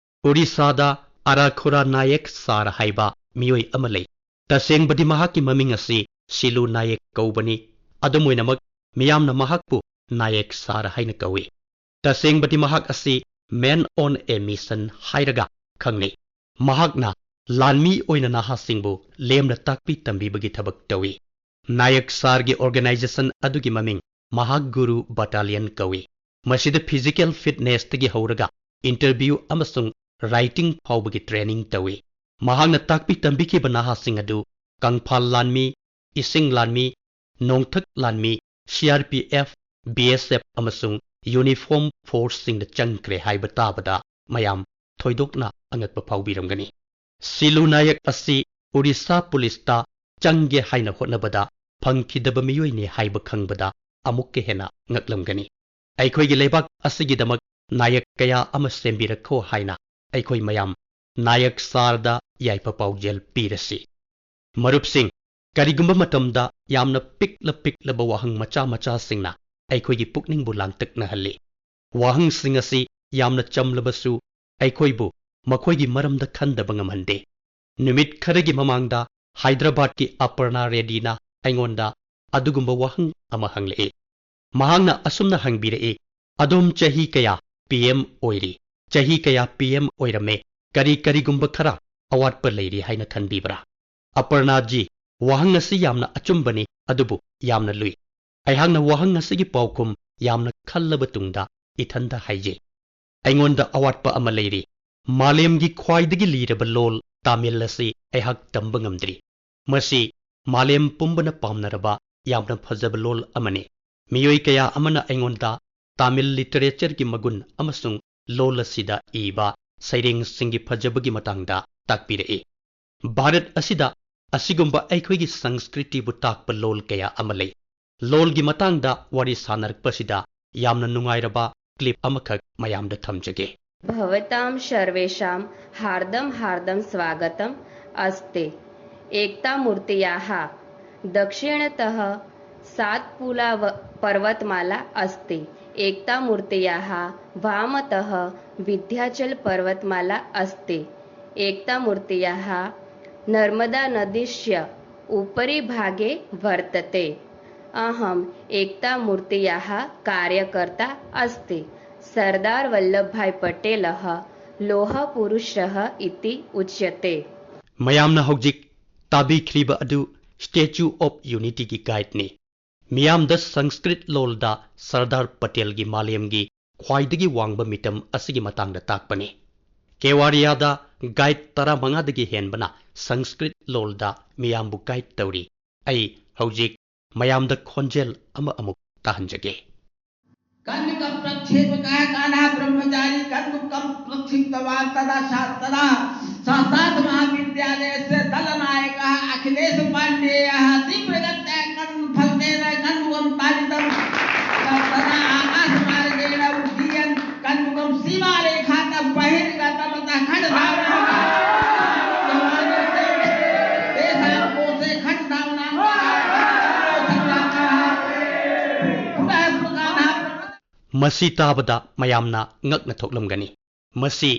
ꯎꯔꯤꯁꯥꯗ ꯑꯔꯥꯈꯨꯔꯥ ꯅꯥꯌꯦꯛ ꯁꯥꯔ ꯍꯥꯏꯕ ꯃꯤꯑꯣꯏ ꯑꯃ ꯂꯩ꯫ ꯇꯁꯦꯡꯕꯗꯤ ꯃꯍꯥꯛꯀꯤ ꯃꯃꯤꯡ ꯑꯁꯤ ꯁꯤꯂꯨ ꯅꯥꯌꯦꯛ ꯀꯧꯕꯅꯤ꯫ ꯑꯗꯨꯝ ꯑꯣꯏꯅꯃꯛ, ꯃꯤꯌꯥꯝꯅ ꯃꯍꯥꯛꯄꯨ ꯅꯥꯌꯛ ꯁꯥꯔ ꯍꯥꯏꯅ ꯀꯧꯏ꯫ ꯇꯁꯦꯡꯕꯗꯤ ꯃꯍꯥꯛ ꯑꯁꯤ Man on a Mission ꯍꯥꯏꯔꯒ ꯈꯪꯅꯩ꯫ ꯃꯍꯥꯛꯅ ꯂꯥꯟꯃꯤ ꯑꯣꯏꯅ ꯅꯍꯥꯁꯤꯡꯕꯨ ꯂꯦꯝꯅ ꯇꯥꯛꯄꯤ ꯇꯝꯕꯤꯕꯒꯤ ꯊꯕꯛ ꯇꯧꯏ꯫ ꯅꯥꯌꯛ ꯁꯥꯔꯒꯤ organization ꯑꯗꯨꯒꯤ ꯃꯃꯤꯡ ꯃꯍꯥꯛ ꯒꯨꯔꯨ Battalion ꯀꯧꯏ꯫ ꯃꯁꯤꯗ physical fitnessꯇꯒꯤ ꯍꯧꯔꯒ interview ꯑꯃꯁꯨꯡ writing ꯐꯥꯎꯕꯒꯤ training ꯇꯧꯏ꯫ ꯃꯍꯥꯛꯅ ꯇꯥꯛꯄꯤ ꯇꯝꯕꯤꯈꯤꯕ ꯅꯍꯥꯁꯤꯡ ꯑꯗꯨ ꯀꯪꯐꯥꯜ ꯂꯥꯟꯃꯤ, ꯏꯁꯤꯡ ꯂꯥꯟꯃꯤ, ꯅꯣꯡꯊꯛ ꯂꯥꯟꯃꯤ, C R P F, B S F ꯑꯃꯁꯨꯡ uniform forceꯁꯤꯡꯗ ꯆꯪꯈ꯭ꯔꯦ ꯍꯥꯏꯕ ꯇꯥꯕꯗ ꯃꯌꯥꯝ ꯊꯣꯏꯗꯣꯛꯅ ꯑꯉꯛꯄ ꯐꯥꯎꯕꯤꯔꯝꯒꯅꯤ꯫ ꯁꯤꯂꯨ ꯅꯥꯌꯛ ꯑꯁꯤ ꯑꯣꯔꯤꯁꯥ ꯄꯨꯂꯤꯁꯇ ꯆꯪꯒꯦ ꯍꯥꯏꯅ ꯍꯣꯠꯅꯕꯗ ꯐꯪꯈꯤꯗꯕ ꯃꯤꯑꯣꯏꯅꯤ ꯍꯥꯏꯕ ꯈꯪꯕꯗ ꯑꯃꯨꯛꯀ ꯍꯦꯟꯅ ꯉꯛꯂꯝꯒꯅꯤ꯫ ꯑꯩꯈꯣꯏꯒꯤ ꯂꯩꯕꯥꯛ ꯑꯁꯤꯒꯤꯗꯃꯛ ꯅꯥꯌꯛ ꯀꯌꯥ ꯑꯃ ꯁꯦꯝꯕꯤꯔꯛꯈꯣ ꯍꯥꯏꯅ ꯑꯩꯈꯣꯏ ꯃꯌꯥꯝ ꯅꯥꯌꯛ ꯁꯥꯔꯗ ꯌꯥꯏꯐ ꯄꯥꯎꯖꯦꯜ ꯄꯤꯔꯁꯤ꯫ ꯃꯔꯨꯞꯁꯤꯡ, ꯀꯔꯤꯒꯨꯝꯕ ꯃꯇꯝꯗ ꯌꯥꯝꯅ ꯄꯤꯛꯂ ꯄꯤꯛꯂꯕ ꯋꯥꯍꯪ ꯃꯆꯥ ꯃꯆꯥꯁꯤꯡꯅ ꯑꯩꯈꯣꯏꯒꯤ ꯄꯨꯛꯅꯤꯡꯕꯨ ꯂꯥꯡꯇꯛꯅꯍꯜꯂꯤ꯫ ꯋꯥꯍꯪꯁꯤꯡ ꯑꯁꯤ ꯌꯥꯝꯅ ꯆꯝꯂꯕꯁꯨ ꯑꯩꯈꯣꯏꯕꯨ ꯃꯈꯣꯏꯒꯤ ꯃꯔꯝꯗ ꯈꯟꯗꯕ ꯉꯝꯍꯟꯗꯦ꯫ ꯅꯨꯃꯤꯠ ꯈꯔꯒꯤ ꯃꯃꯥꯡꯗ ꯍꯥꯏꯗ꯭ꯔꯕꯥꯗꯀꯤ ꯑꯄꯔꯅꯥ ꯔꯦꯗꯤꯅ ꯑꯩꯉꯣꯟꯗ ꯑꯗꯨꯒꯨꯝꯕ ꯋꯥꯍꯪ ꯑꯃ ꯍꯪꯂꯛꯏ꯫ ꯃꯍꯥꯛꯅ ꯑꯁꯨꯝꯅ ꯍꯪꯕꯤꯔꯛꯏ, "ꯑꯗꯣꯝ ꯆꯍꯤ ꯀꯌꯥ P M ꯑꯣꯏꯔꯤ? ꯆꯍꯤ ꯀꯌꯥ P M ꯑꯣꯏꯔꯝꯃꯦ? ꯀꯔꯤ ꯀꯔꯤꯒꯨꯝꯕ ꯈꯔ ꯑꯋꯥꯠꯄ ꯂꯩꯔꯤ ꯍꯥꯏꯅ ꯈꯟꯕꯤꯕ꯭ꯔꯥ?" ꯑꯄꯔꯅꯥꯖꯤ, ꯋꯥꯍꯪ ꯑꯁꯤ ꯌꯥꯝꯅ ꯑꯆꯨꯝꯕꯅꯤ, ꯑꯗꯨꯕꯨ ꯌꯥꯝꯅ ꯂꯨꯏ꯫ ꯑꯩꯍꯥꯛꯅ ꯋꯥꯍꯪ ꯑꯁꯤꯒꯤ ꯄꯥꯎꯈꯨꯝ ꯌꯥꯝꯅ ꯈꯜꯂꯕ ꯇꯨꯡꯗ ꯏꯊꯟꯗ ꯍꯥꯏꯖꯩ, "ꯑꯩꯉꯣꯟꯗ ꯑꯋꯥꯠꯄ ꯑꯃ ꯂꯩꯔꯤ꯫ ꯃꯥꯂꯦꯝꯒꯤ ꯈ꯭ꯋꯥꯏꯗꯒꯤ ꯂꯤꯔꯕ ꯂꯣꯜ ꯇꯥꯃꯤꯜ ꯑꯁꯤ ꯑꯩꯍꯥꯛ ꯇꯝꯕ ꯉꯝꯗ꯭ꯔꯤ꯫ ꯃꯁꯤ ꯃꯥꯂꯦꯝ ꯄꯨꯝꯕꯅ ꯄꯥꯝꯅꯔꯕ ꯌꯥꯝꯅ ꯐꯖꯕ ꯂꯣꯜ ꯑꯃꯅꯤ꯫ ꯃꯤꯑꯣꯏ ꯀꯌꯥ ꯑꯃꯅ ꯑꯩꯉꯣꯟꯗ ꯇꯥꯃꯤꯜ literatureꯒꯤ ꯃꯒꯨꯟ ꯑꯃꯁꯨꯡ ꯂꯣꯜ ꯑꯁꯤꯗ ꯏꯕ ꯁꯩꯔꯦꯡꯁꯤꯡꯒꯤ ꯐꯖꯕꯒꯤ ꯃꯇꯥꯡꯗ ꯇꯥꯛꯄꯤꯔꯛꯏ꯫ ꯚꯥꯔꯠ ꯑꯁꯤꯗ ꯑꯁꯤꯒꯨꯝꯕ ꯑꯩꯈꯣꯏꯒꯤ ꯁꯪꯁꯀ꯭ꯔꯤꯇꯤꯕꯨ ꯇꯥꯛꯄ ꯂꯣꯜ ꯀꯌꯥ ꯑꯃ ꯂꯩ꯫ ꯂꯣꯜꯒꯤ ꯃꯇꯥꯡꯗ ꯋꯥꯔꯤ ꯁꯥꯟꯅꯔꯛꯄꯁꯤꯗ ꯌꯥꯝꯅ ꯅꯨꯡꯉꯥꯏꯔꯕ clip ꯑꯃꯈꯛ ꯃꯌꯥꯝꯗ ꯊꯝꯖꯒꯦ꯫ भवतां सर्वेषां हार्दं हार्दं स्वागतम् अस्ति। एकतामूर्त्याः दक्षिणतः सातपुला व-, पर्वतमाला अस्ति। एकतामूर्त्याः वामतः विन्ध्याचल पर्वतमाला अस्ति। एकतामूर्त्याः नर्मदा नदीस्य उपरि भागे वर्तते। अहम एकता मूर्तियाः कार्यकर्ता अस्ति। सरदार वल्लभभाई पटेलः लोहपुरुषः इति उच्यते। ꯃꯌꯥꯝꯅ ꯍꯧꯖꯤꯛ ꯇꯥꯕꯤꯈ꯭ꯔꯤꯕ ꯑꯗꯨ Statue of Unityꯒꯤ guideꯅꯤ꯫ ꯃꯤꯌꯥꯝꯗ ꯁꯪꯁꯀ꯭ꯔꯤꯠ ꯂꯣꯜꯗ ꯁꯔꯗꯥꯔ ꯄꯇꯦꯜꯒꯤ ꯃꯥꯂꯦꯝꯒꯤ ꯈ꯭ꯋꯥꯏꯗꯒꯤ ꯋꯥꯡꯕ ꯃꯤꯇꯝ ꯑꯁꯤꯒꯤ ꯃꯇꯥꯡꯗ ꯇꯥꯛꯄꯅꯤ꯫ ꯀꯦꯋꯥꯔꯤꯌꯥꯗ guide ꯇꯔꯥꯃꯉꯥꯗꯒꯤ ꯍꯦꯟꯕꯅ ꯁꯪꯁꯀ꯭ꯔꯤꯠ ꯂꯣꯜꯗ ꯃꯤꯌꯥꯝꯕꯨ guide ꯇꯧꯔꯤ꯫ ꯑꯩ ꯍꯧꯖꯤꯛ ꯃꯌꯥꯝꯗ ꯈꯣꯟꯖꯦꯜ ꯑꯃ ꯑꯃꯨꯛ ꯇꯥꯍꯟꯖꯒꯦ꯫ कंजकम प्रक्षेप कह कान्हा ब्रह्मचारी, कंजकम प्रक्षिप्तवा तदा सा तदा साक्षात महाविद्यालय से दल नायक अखिलेश पांडेय तीव्र गत्या कंज फलकेन कंजकम ताड़ितम तदा आकाश मार्गेण उड्डीयन कंजकम सीमा रेखा तक बहिर्गतम तथा खंड धावना तेषां कोशे खंड धावना ꯃꯁꯤ ꯇꯥꯕꯗ ꯃꯌꯥꯝꯅ ꯉꯛꯅ ꯊꯣꯛꯂꯝꯒꯅꯤ꯫ ꯃꯁꯤ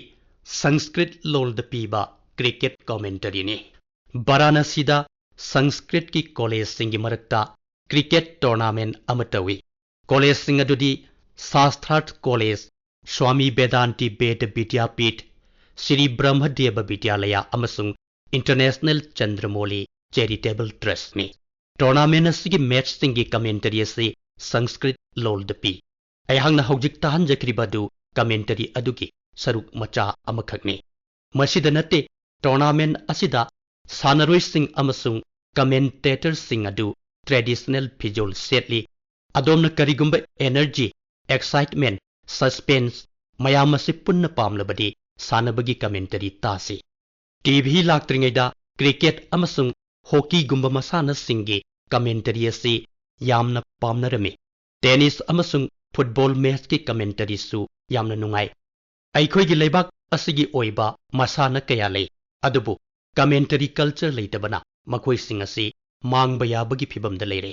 ꯁꯪꯁꯀ꯭ꯔꯤꯠ ꯂꯣꯜꯗ ꯄꯤꯕ cricket commentaryꯅꯤ꯫ ꯕꯔꯥꯅꯁꯤꯗ ꯁꯪꯁꯀ꯭ꯔꯤꯠꯀꯤ ꯀꯣꯂꯦꯖꯁꯤꯡꯒꯤ ꯃꯔꯛꯇ cricket tournament ꯑꯃ ꯇꯧꯏ꯫ ꯀꯣꯂꯦꯖꯁꯤꯡ ꯑꯗꯨꯗꯤ ꯁꯥꯁꯊ꯭ꯔꯥꯔꯊ ꯀꯣꯂꯦꯖ, ꯁ꯭ꯋꯥꯃꯤ ꯕꯦꯗꯥꯟꯇꯤ ꯕꯦꯗ ꯕꯤꯗ꯭ꯌꯥꯄꯤꯊ, ꯁ꯭ꯔꯤ ꯕ꯭ꯔꯍ꯭ꯃꯗꯦꯕ ꯕꯤꯗ꯭ꯌꯥꯂꯌꯥ ꯑꯃꯁꯨꯡ International Chandramouli Charitable Trustꯅꯤ꯫ Tournament ꯑꯁꯤꯒꯤ matchꯁꯤꯡꯒꯤ commentary ꯑꯁꯤ ꯁꯪꯁꯀ꯭ꯔꯤꯠ ꯂꯣꯜꯗ ꯄꯤ꯫ ꯑꯩꯍꯥꯛꯅ ꯍꯧꯖꯤꯛ ꯇꯥꯍꯟꯖꯈ꯭ꯔꯤꯕ ꯑꯗꯨ commentary ꯑꯗꯨꯒꯤ ꯁꯔꯨꯛ ꯃꯆꯥ ꯑꯃꯈꯛꯅꯤ꯫ ꯃꯁꯤꯗ ꯅꯠꯇꯦ, tournament ꯑꯁꯤꯗ ꯁꯥꯟꯅꯔꯣꯏꯁꯤꯡ ꯑꯃꯁꯨꯡ commentatorꯁꯤꯡ ꯑꯗꯨ traditional ꯐꯤꯖꯣꯜ ꯁꯦꯠꯂꯤ꯫ ꯑꯗꯣꯝꯅ ꯀꯔꯤꯒꯨꯝꯕ energy, excitement, suspense ꯃꯌꯥꯝ ꯑꯁꯤ ꯄꯨꯟꯅ ꯄꯥꯝꯂꯕꯗꯤ ꯁꯥꯟꯅꯕꯒꯤ commentary ꯇꯥꯁꯤ꯫ TV ꯂꯥꯛꯇ꯭ꯔꯤꯉꯩꯗ cricket ꯑꯃꯁꯨꯡ hockeyꯒꯨꯝꯕ ꯃꯁꯥꯟꯅꯁꯤꯡꯒꯤ commentary ꯑꯁꯤ ꯌꯥꯝꯅ ꯄꯥꯝꯅꯔꯝꯃꯤ꯫ Tennis ꯑꯃꯁꯨꯡ football matchꯀꯤ commentaryꯁꯨ ꯌꯥꯝꯅ ꯅꯨꯡꯉꯥꯏ꯫ ꯑꯩꯈꯣꯏꯒꯤ ꯂꯩꯕꯥꯛ ꯑꯁꯤꯒꯤ ꯑꯣꯏꯕ ꯃꯁꯥꯟꯅ ꯀꯌꯥ ꯂꯩ, ꯑꯗꯨꯕꯨ commentary culture ꯂꯩꯇꯕꯅ ꯃꯈꯣꯏꯁꯤꯡ ꯑꯁꯤ ꯃꯥꯡꯕ ꯌꯥꯕꯒꯤ ꯐꯤꯚꯝꯗ ꯂꯩꯔꯦ꯫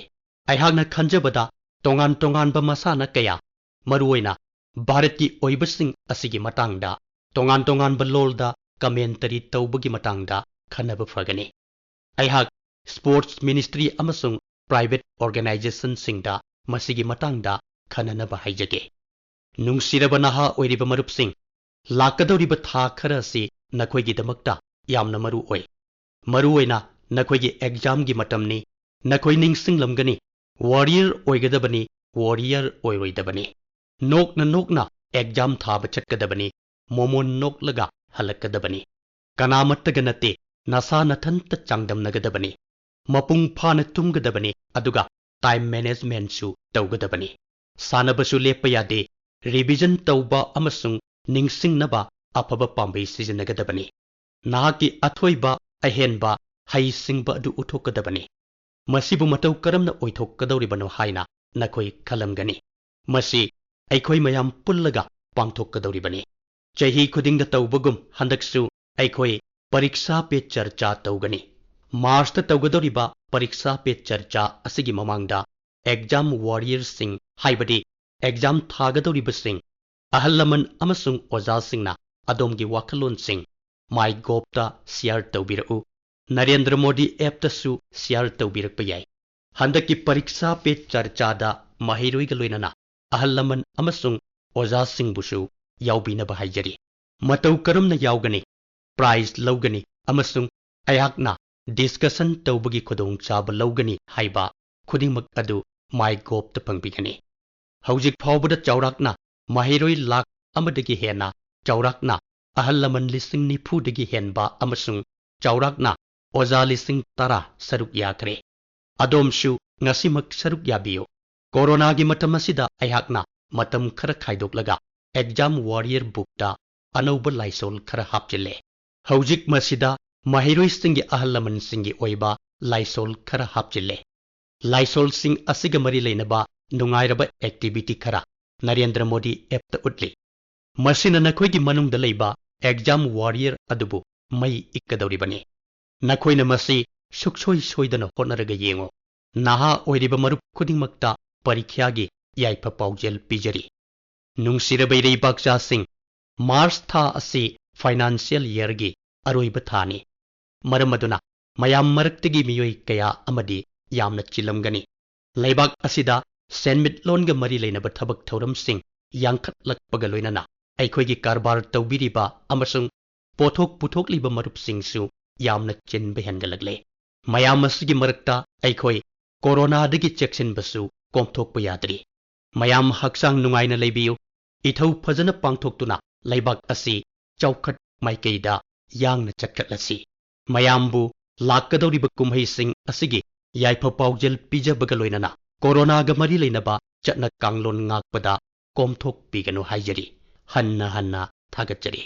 ꯑꯩꯍꯥꯛꯅ ꯈꯟꯖꯕꯗ ꯇꯣꯉꯥꯟ ꯇꯣꯉꯥꯟꯕ ꯃꯁꯥꯟꯅ ꯀꯌꯥ, ꯃꯔꯨꯑꯣꯏꯅ ꯚꯥꯔꯠꯀꯤ ꯑꯣꯏꯕꯁꯤꯡ ꯑꯁꯤꯒꯤ ꯃꯇꯥꯡꯗ ꯇꯣꯉꯥꯟ ꯇꯣꯉꯥꯟꯕ ꯂꯣꯜꯗ commentary ꯇꯧꯕꯒꯤ ꯃꯇꯥꯡꯗ ꯈꯟꯅꯕ ꯐꯒꯅꯤ꯫ ꯑꯩꯍꯥꯛ sports ministry ꯑꯃꯁꯨꯡ private organizationꯁꯤꯡꯗ ꯃꯁꯤꯒꯤ ꯃꯇꯥꯡꯗ ꯈꯟꯅꯅꯕ ꯍꯥꯏꯖꯒꯦ꯫ ꯅꯨꯡꯁꯤꯔꯕ ꯅꯍꯥ ꯑꯣꯏꯔꯤꯕ ꯃꯔꯨꯞꯁꯤꯡ, ꯂꯥꯛꯀꯗꯧꯔꯤꯕ ꯊꯥ ꯈꯔ ꯑꯁꯤ ꯅꯈꯣꯏꯒꯤꯗꯃꯛꯇ ꯌꯥꯝꯅ ꯃꯔꯨ ꯑꯣꯏ꯫ ꯃꯔꯨ ꯑꯣꯏꯅ ꯅꯈꯣꯏꯒꯤ examꯒꯤ ꯃꯇꯝꯅꯤ꯫ ꯅꯈꯣꯏ ꯅꯤꯡꯁꯤꯡꯂꯝꯒꯅꯤ, warrior ꯑꯣꯏꯒꯗꯕꯅꯤ, warrior ꯑꯣꯏꯔꯣꯏꯗꯕꯅꯤ꯫ ꯅꯣꯛꯅ ꯅꯣꯛꯅ exam ꯊꯥꯕ ꯆꯠꯀꯗꯕꯅꯤ, ꯃꯣꯃꯣꯟ ꯅꯣꯛꯂꯒ ꯍꯜꯂꯛꯀꯗꯕꯅꯤ꯫ ꯀꯅꯥꯃꯠꯇꯒ ꯅꯠꯇꯦ, ꯅꯁꯥ ꯅꯊꯟꯇ ꯆꯥꯡꯗꯝꯅꯒꯗꯕꯅꯤ꯫ ꯃꯄꯨꯡ ꯐꯥꯅ ꯇꯨꯝꯒꯗꯕꯅꯤ, ꯑꯗꯨꯒ time managementꯁꯨ ꯇꯧꯒꯗꯕꯅꯤ꯫ ꯁꯥꯟꯅꯕꯁꯨ ꯂꯦꯞꯄ ꯌꯥꯗꯦ꯫ Revision ꯇꯧꯕ ꯑꯃꯁꯨꯡ ꯅꯤꯡꯁꯤꯡꯅꯕ ꯑꯐꯕ ꯄꯥꯝꯕꯩ ꯁꯤꯖꯤꯟꯅꯒꯗꯕꯅꯤ꯫ ꯅꯍꯥꯛꯀꯤ ꯑꯊꯣꯏꯕ, ꯑꯍꯦꯟꯕ, ꯍꯩꯁꯤꯡꯕ ꯑꯗꯨ ꯎꯠꯊꯣꯛꯀꯗꯕꯅꯤ꯫ ꯃꯁꯤꯕꯨ ꯃꯇꯧ ꯀꯔꯝꯅ ꯑꯣꯏꯊꯣꯛꯀꯗꯧꯔꯤꯕꯅꯣ ꯍꯥꯏꯅ ꯅꯈꯣꯏ ꯈꯜꯂꯝꯒꯅꯤ꯫ ꯃꯁꯤ ꯑꯩꯈꯣꯏ ꯃꯌꯥꯝ ꯄꯨꯜꯂꯒ ꯄꯥꯡꯊꯣꯛꯀꯗꯧꯔꯤꯕꯅꯤ꯫ ꯆꯍꯤ ꯈꯨꯗꯤꯡꯗ ꯇꯧꯕꯒꯨꯝ ꯍꯟꯗꯛꯁꯨ ꯑꯩꯈꯣꯏ ꯄꯔꯤꯛꯁꯥ ꯄꯦ ꯆꯔꯆꯥ ꯇꯧꯒꯅꯤ꯫ Marchꯇ ꯇꯧꯒꯗꯧꯔꯤꯕ ꯄꯔꯤꯛꯁꯥ ꯄꯦ ꯆꯔꯆꯥ ꯑꯁꯤꯒꯤ ꯃꯃꯥꯡꯗ exam warriorꯁꯤꯡ, ꯍꯥꯏꯕꯗꯤ exam ꯊꯥꯒꯗꯧꯔꯤꯕꯁꯤꯡ, ꯑꯍꯜ ꯂꯃꯟ ꯑꯃꯁꯨꯡ ꯑꯣꯖꯥꯁꯤꯡꯅ ꯑꯗꯣꯝꯒꯤ ꯋꯥꯈꯜꯂꯣꯟꯁꯤꯡ MyGovꯇ share ꯇꯧꯕꯤꯔꯛꯎ꯫ ꯅꯔꯦꯟꯗ꯭ꯔ ꯃꯣꯗꯤ appꯇꯁꯨ share ꯇꯧꯕꯤꯔꯛꯄ ꯌꯥꯏ꯫ ꯍꯟꯗꯛꯀꯤ ꯄꯔꯤꯛꯁꯥ ꯄꯦ ꯆꯔꯆꯥꯗ ꯃꯍꯩꯔꯣꯏꯒ ꯂꯣꯏꯅꯅ ꯑꯍꯜ ꯂꯃꯟ ꯑꯃꯁꯨꯡ ꯑꯣꯖꯥꯁꯤꯡꯕꯨꯁꯨ ꯌꯥꯎꯕꯤꯅꯕ ꯍꯥꯏꯖꯔꯤ꯫ ꯃꯇꯧ ꯀꯔꯝꯅ ꯌꯥꯎꯒꯅꯤ, prize ꯂꯧꯒꯅꯤ ꯑꯃꯁꯨꯡ ꯑꯩꯍꯥꯛꯅ discussion ꯇꯧꯕꯒꯤ ꯈꯨꯗꯣꯡꯆꯥꯕ ꯂꯧꯒꯅꯤ ꯍꯥꯏꯕ ꯈꯨꯗꯤꯡꯃꯛ ꯑꯗꯨ MyGovꯇ ꯐꯪꯕꯤꯒꯅꯤ꯫ ꯍꯧꯖꯤꯛ ꯐꯥꯎꯕꯗ ꯆꯥꯎꯔꯥꯛꯅ ꯃꯍꯩꯔꯣꯏ ꯂꯥꯈ ꯑꯃꯗꯒꯤ ꯍꯦꯟꯅ, ꯆꯥꯎꯔꯥꯛꯅ ꯑꯍꯜ ꯂꯃꯟ ꯂꯤꯁꯤꯡ ꯅꯤꯐꯨꯗꯒꯤ ꯍꯦꯟꯕ ꯑꯃꯁꯨꯡ ꯆꯥꯎꯔꯥꯛꯅ ꯑꯣꯖꯥ ꯂꯤꯁꯤꯡ ꯇꯔꯥ ꯁꯔꯨꯛ ꯌꯥꯈ꯭ꯔꯦ꯫ ꯑꯗꯣꯝꯁꯨ ꯉꯁꯤꯃꯛ ꯁꯔꯨꯛ ꯌꯥꯕꯤꯌꯨ꯫ ꯀꯣꯔꯣꯅꯥꯒꯤ ꯃꯇꯝ ꯑꯁꯤꯗ ꯑꯩꯍꯥꯛꯅ ꯃꯇꯝ ꯈꯔ ꯈꯥꯏꯗꯣꯛꯂꯒ exam warrior bookꯇ ꯑꯅꯧꯕ ꯂꯥꯏꯁꯣꯜ ꯈꯔ ꯍꯥꯞꯆꯤꯜꯂꯦ꯫ ꯍꯧꯖꯤꯛ ꯃꯁꯤꯗ ꯃꯍꯩꯔꯣꯏꯁꯤꯡꯒꯤ ꯑꯍꯜ ꯂꯃꯟꯁꯤꯡꯒꯤ ꯑꯣꯏꯕ ꯂꯥꯏꯁꯣꯜ ꯈꯔ ꯍꯥꯞꯆꯤꯜꯂꯦ꯫ ꯂꯥꯏꯁꯣꯜꯁꯤꯡ ꯑꯁꯤꯒ ꯃꯔꯤ ꯂꯩꯅꯕ ꯅꯨꯡꯉꯥꯏꯔꯕ activity ꯈꯔ ꯅꯔꯦꯟꯗ꯭ꯔ ꯃꯣꯗꯤ appꯇ ꯎꯠꯂꯤ꯫ ꯃꯁꯤꯅ ꯅꯈꯣꯏꯒꯤ ꯃꯅꯨꯡꯗ ꯂꯩꯕ exam warrior ꯑꯗꯨꯕꯨ ꯃꯩ ꯏꯛꯀꯗꯧꯔꯤꯕꯅꯤ꯫ ꯅꯈꯣꯏꯅ ꯃꯁꯤ ꯁꯨꯛꯁꯣꯏ ꯁꯣꯏꯗꯅ ꯍꯣꯠꯅꯔꯒ ꯌꯦꯡꯉꯨ꯫ ꯅꯍꯥ ꯑꯣꯏꯔꯤꯕ ꯃꯔꯨꯞ ꯈꯨꯗꯤꯡꯃꯛꯇ ꯄꯔꯤꯈ꯭ꯌꯥꯒꯤ ꯌꯥꯏꯐ ꯄꯥꯎꯖꯦꯜ ꯄꯤꯖꯔꯤ꯫ ꯅꯨꯡꯁꯤꯔꯕ ꯏꯔꯩꯕꯥꯛꯆꯥꯁꯤꯡ, March ꯊꯥ ꯑꯁꯤ financial yearꯒꯤ ꯑꯔꯣꯏꯕ ꯊꯥꯅꯤ꯫ ꯃꯔꯝ ꯑꯗꯨꯅ ꯃꯌꯥꯝ ꯃꯔꯛꯇꯒꯤ ꯃꯤꯑꯣꯏ ꯀꯌꯥ ꯑꯃꯗꯤ ꯌꯥꯝꯅ ꯆꯤꯜꯂꯝꯒꯅꯤ꯫ ꯂꯩꯕꯥꯛ ꯑꯁꯤꯗ ꯁꯦꯟꯃꯤꯠꯂꯣꯟꯒ ꯃꯔꯤ ꯂꯩꯅꯕ ꯊꯕꯛ ꯊꯧꯔꯝꯁꯤꯡ ꯌꯥꯡꯈꯠꯂꯛꯄꯒ ꯂꯣꯏꯅꯅ ꯑꯩꯈꯣꯏꯒꯤ ꯀꯔꯕꯥꯔ ꯇꯧꯕꯤꯔꯤꯕ ꯑꯃꯁꯨꯡ ꯄꯣꯠꯊꯣꯛ ꯄꯨꯊꯣꯛꯂꯤꯕ ꯃꯔꯨꯞꯁꯤꯡꯁꯨ ꯌꯥꯝꯅ ꯆꯤꯟꯕ ꯍꯦꯟꯒꯠꯂꯛꯂꯦ꯫ ꯃꯌꯥꯝ ꯑꯁꯤꯒꯤ ꯃꯔꯛꯇ ꯑꯩꯈꯣꯏ ꯀꯣꯔꯣꯅꯥꯗꯒꯤ ꯆꯦꯛꯁꯤꯟꯕꯁꯨ ꯀꯣꯝꯊꯣꯛꯄ ꯌꯥꯗ꯭ꯔꯤ꯫ ꯃꯌꯥꯝ ꯍꯛꯆꯥꯡ ꯅꯨꯡꯉꯥꯏꯅ ꯂꯩꯕꯤꯌꯨ꯫ ꯏꯊꯧ ꯐꯖꯅ ꯄꯥꯡꯊꯣꯛꯇꯨꯅ ꯂꯩꯕꯥꯛ ꯑꯁꯤ ꯆꯥꯎꯈꯠ ꯃꯥꯏꯀꯩꯗ ꯌꯥꯡꯅ ꯆꯠꯈꯠꯂꯁꯤ꯫ ꯃꯌꯥꯝꯕꯨ ꯂꯥꯛꯀꯗꯧꯔꯤꯕ ꯀꯨꯝꯍꯩꯁꯤꯡ ꯑꯁꯤꯒꯤ ꯌꯥꯏꯐ ꯄꯥꯎꯖꯦꯜ ꯄꯤꯖꯕꯒ ꯂꯣꯏꯅꯅ ꯀꯣꯔꯣꯅꯥꯒ ꯃꯔꯤ ꯂꯩꯅꯕ ꯆꯠꯅ ꯀꯥꯡꯂꯣꯟ ꯉꯥꯛꯄꯗ ꯀꯣꯝꯊꯣꯛꯄꯤꯒꯅꯨ ꯍꯥꯏꯖꯔꯤ꯫ ꯍꯟꯅ ꯍꯟꯅ ꯊꯥꯒꯠꯆꯔꯤ꯫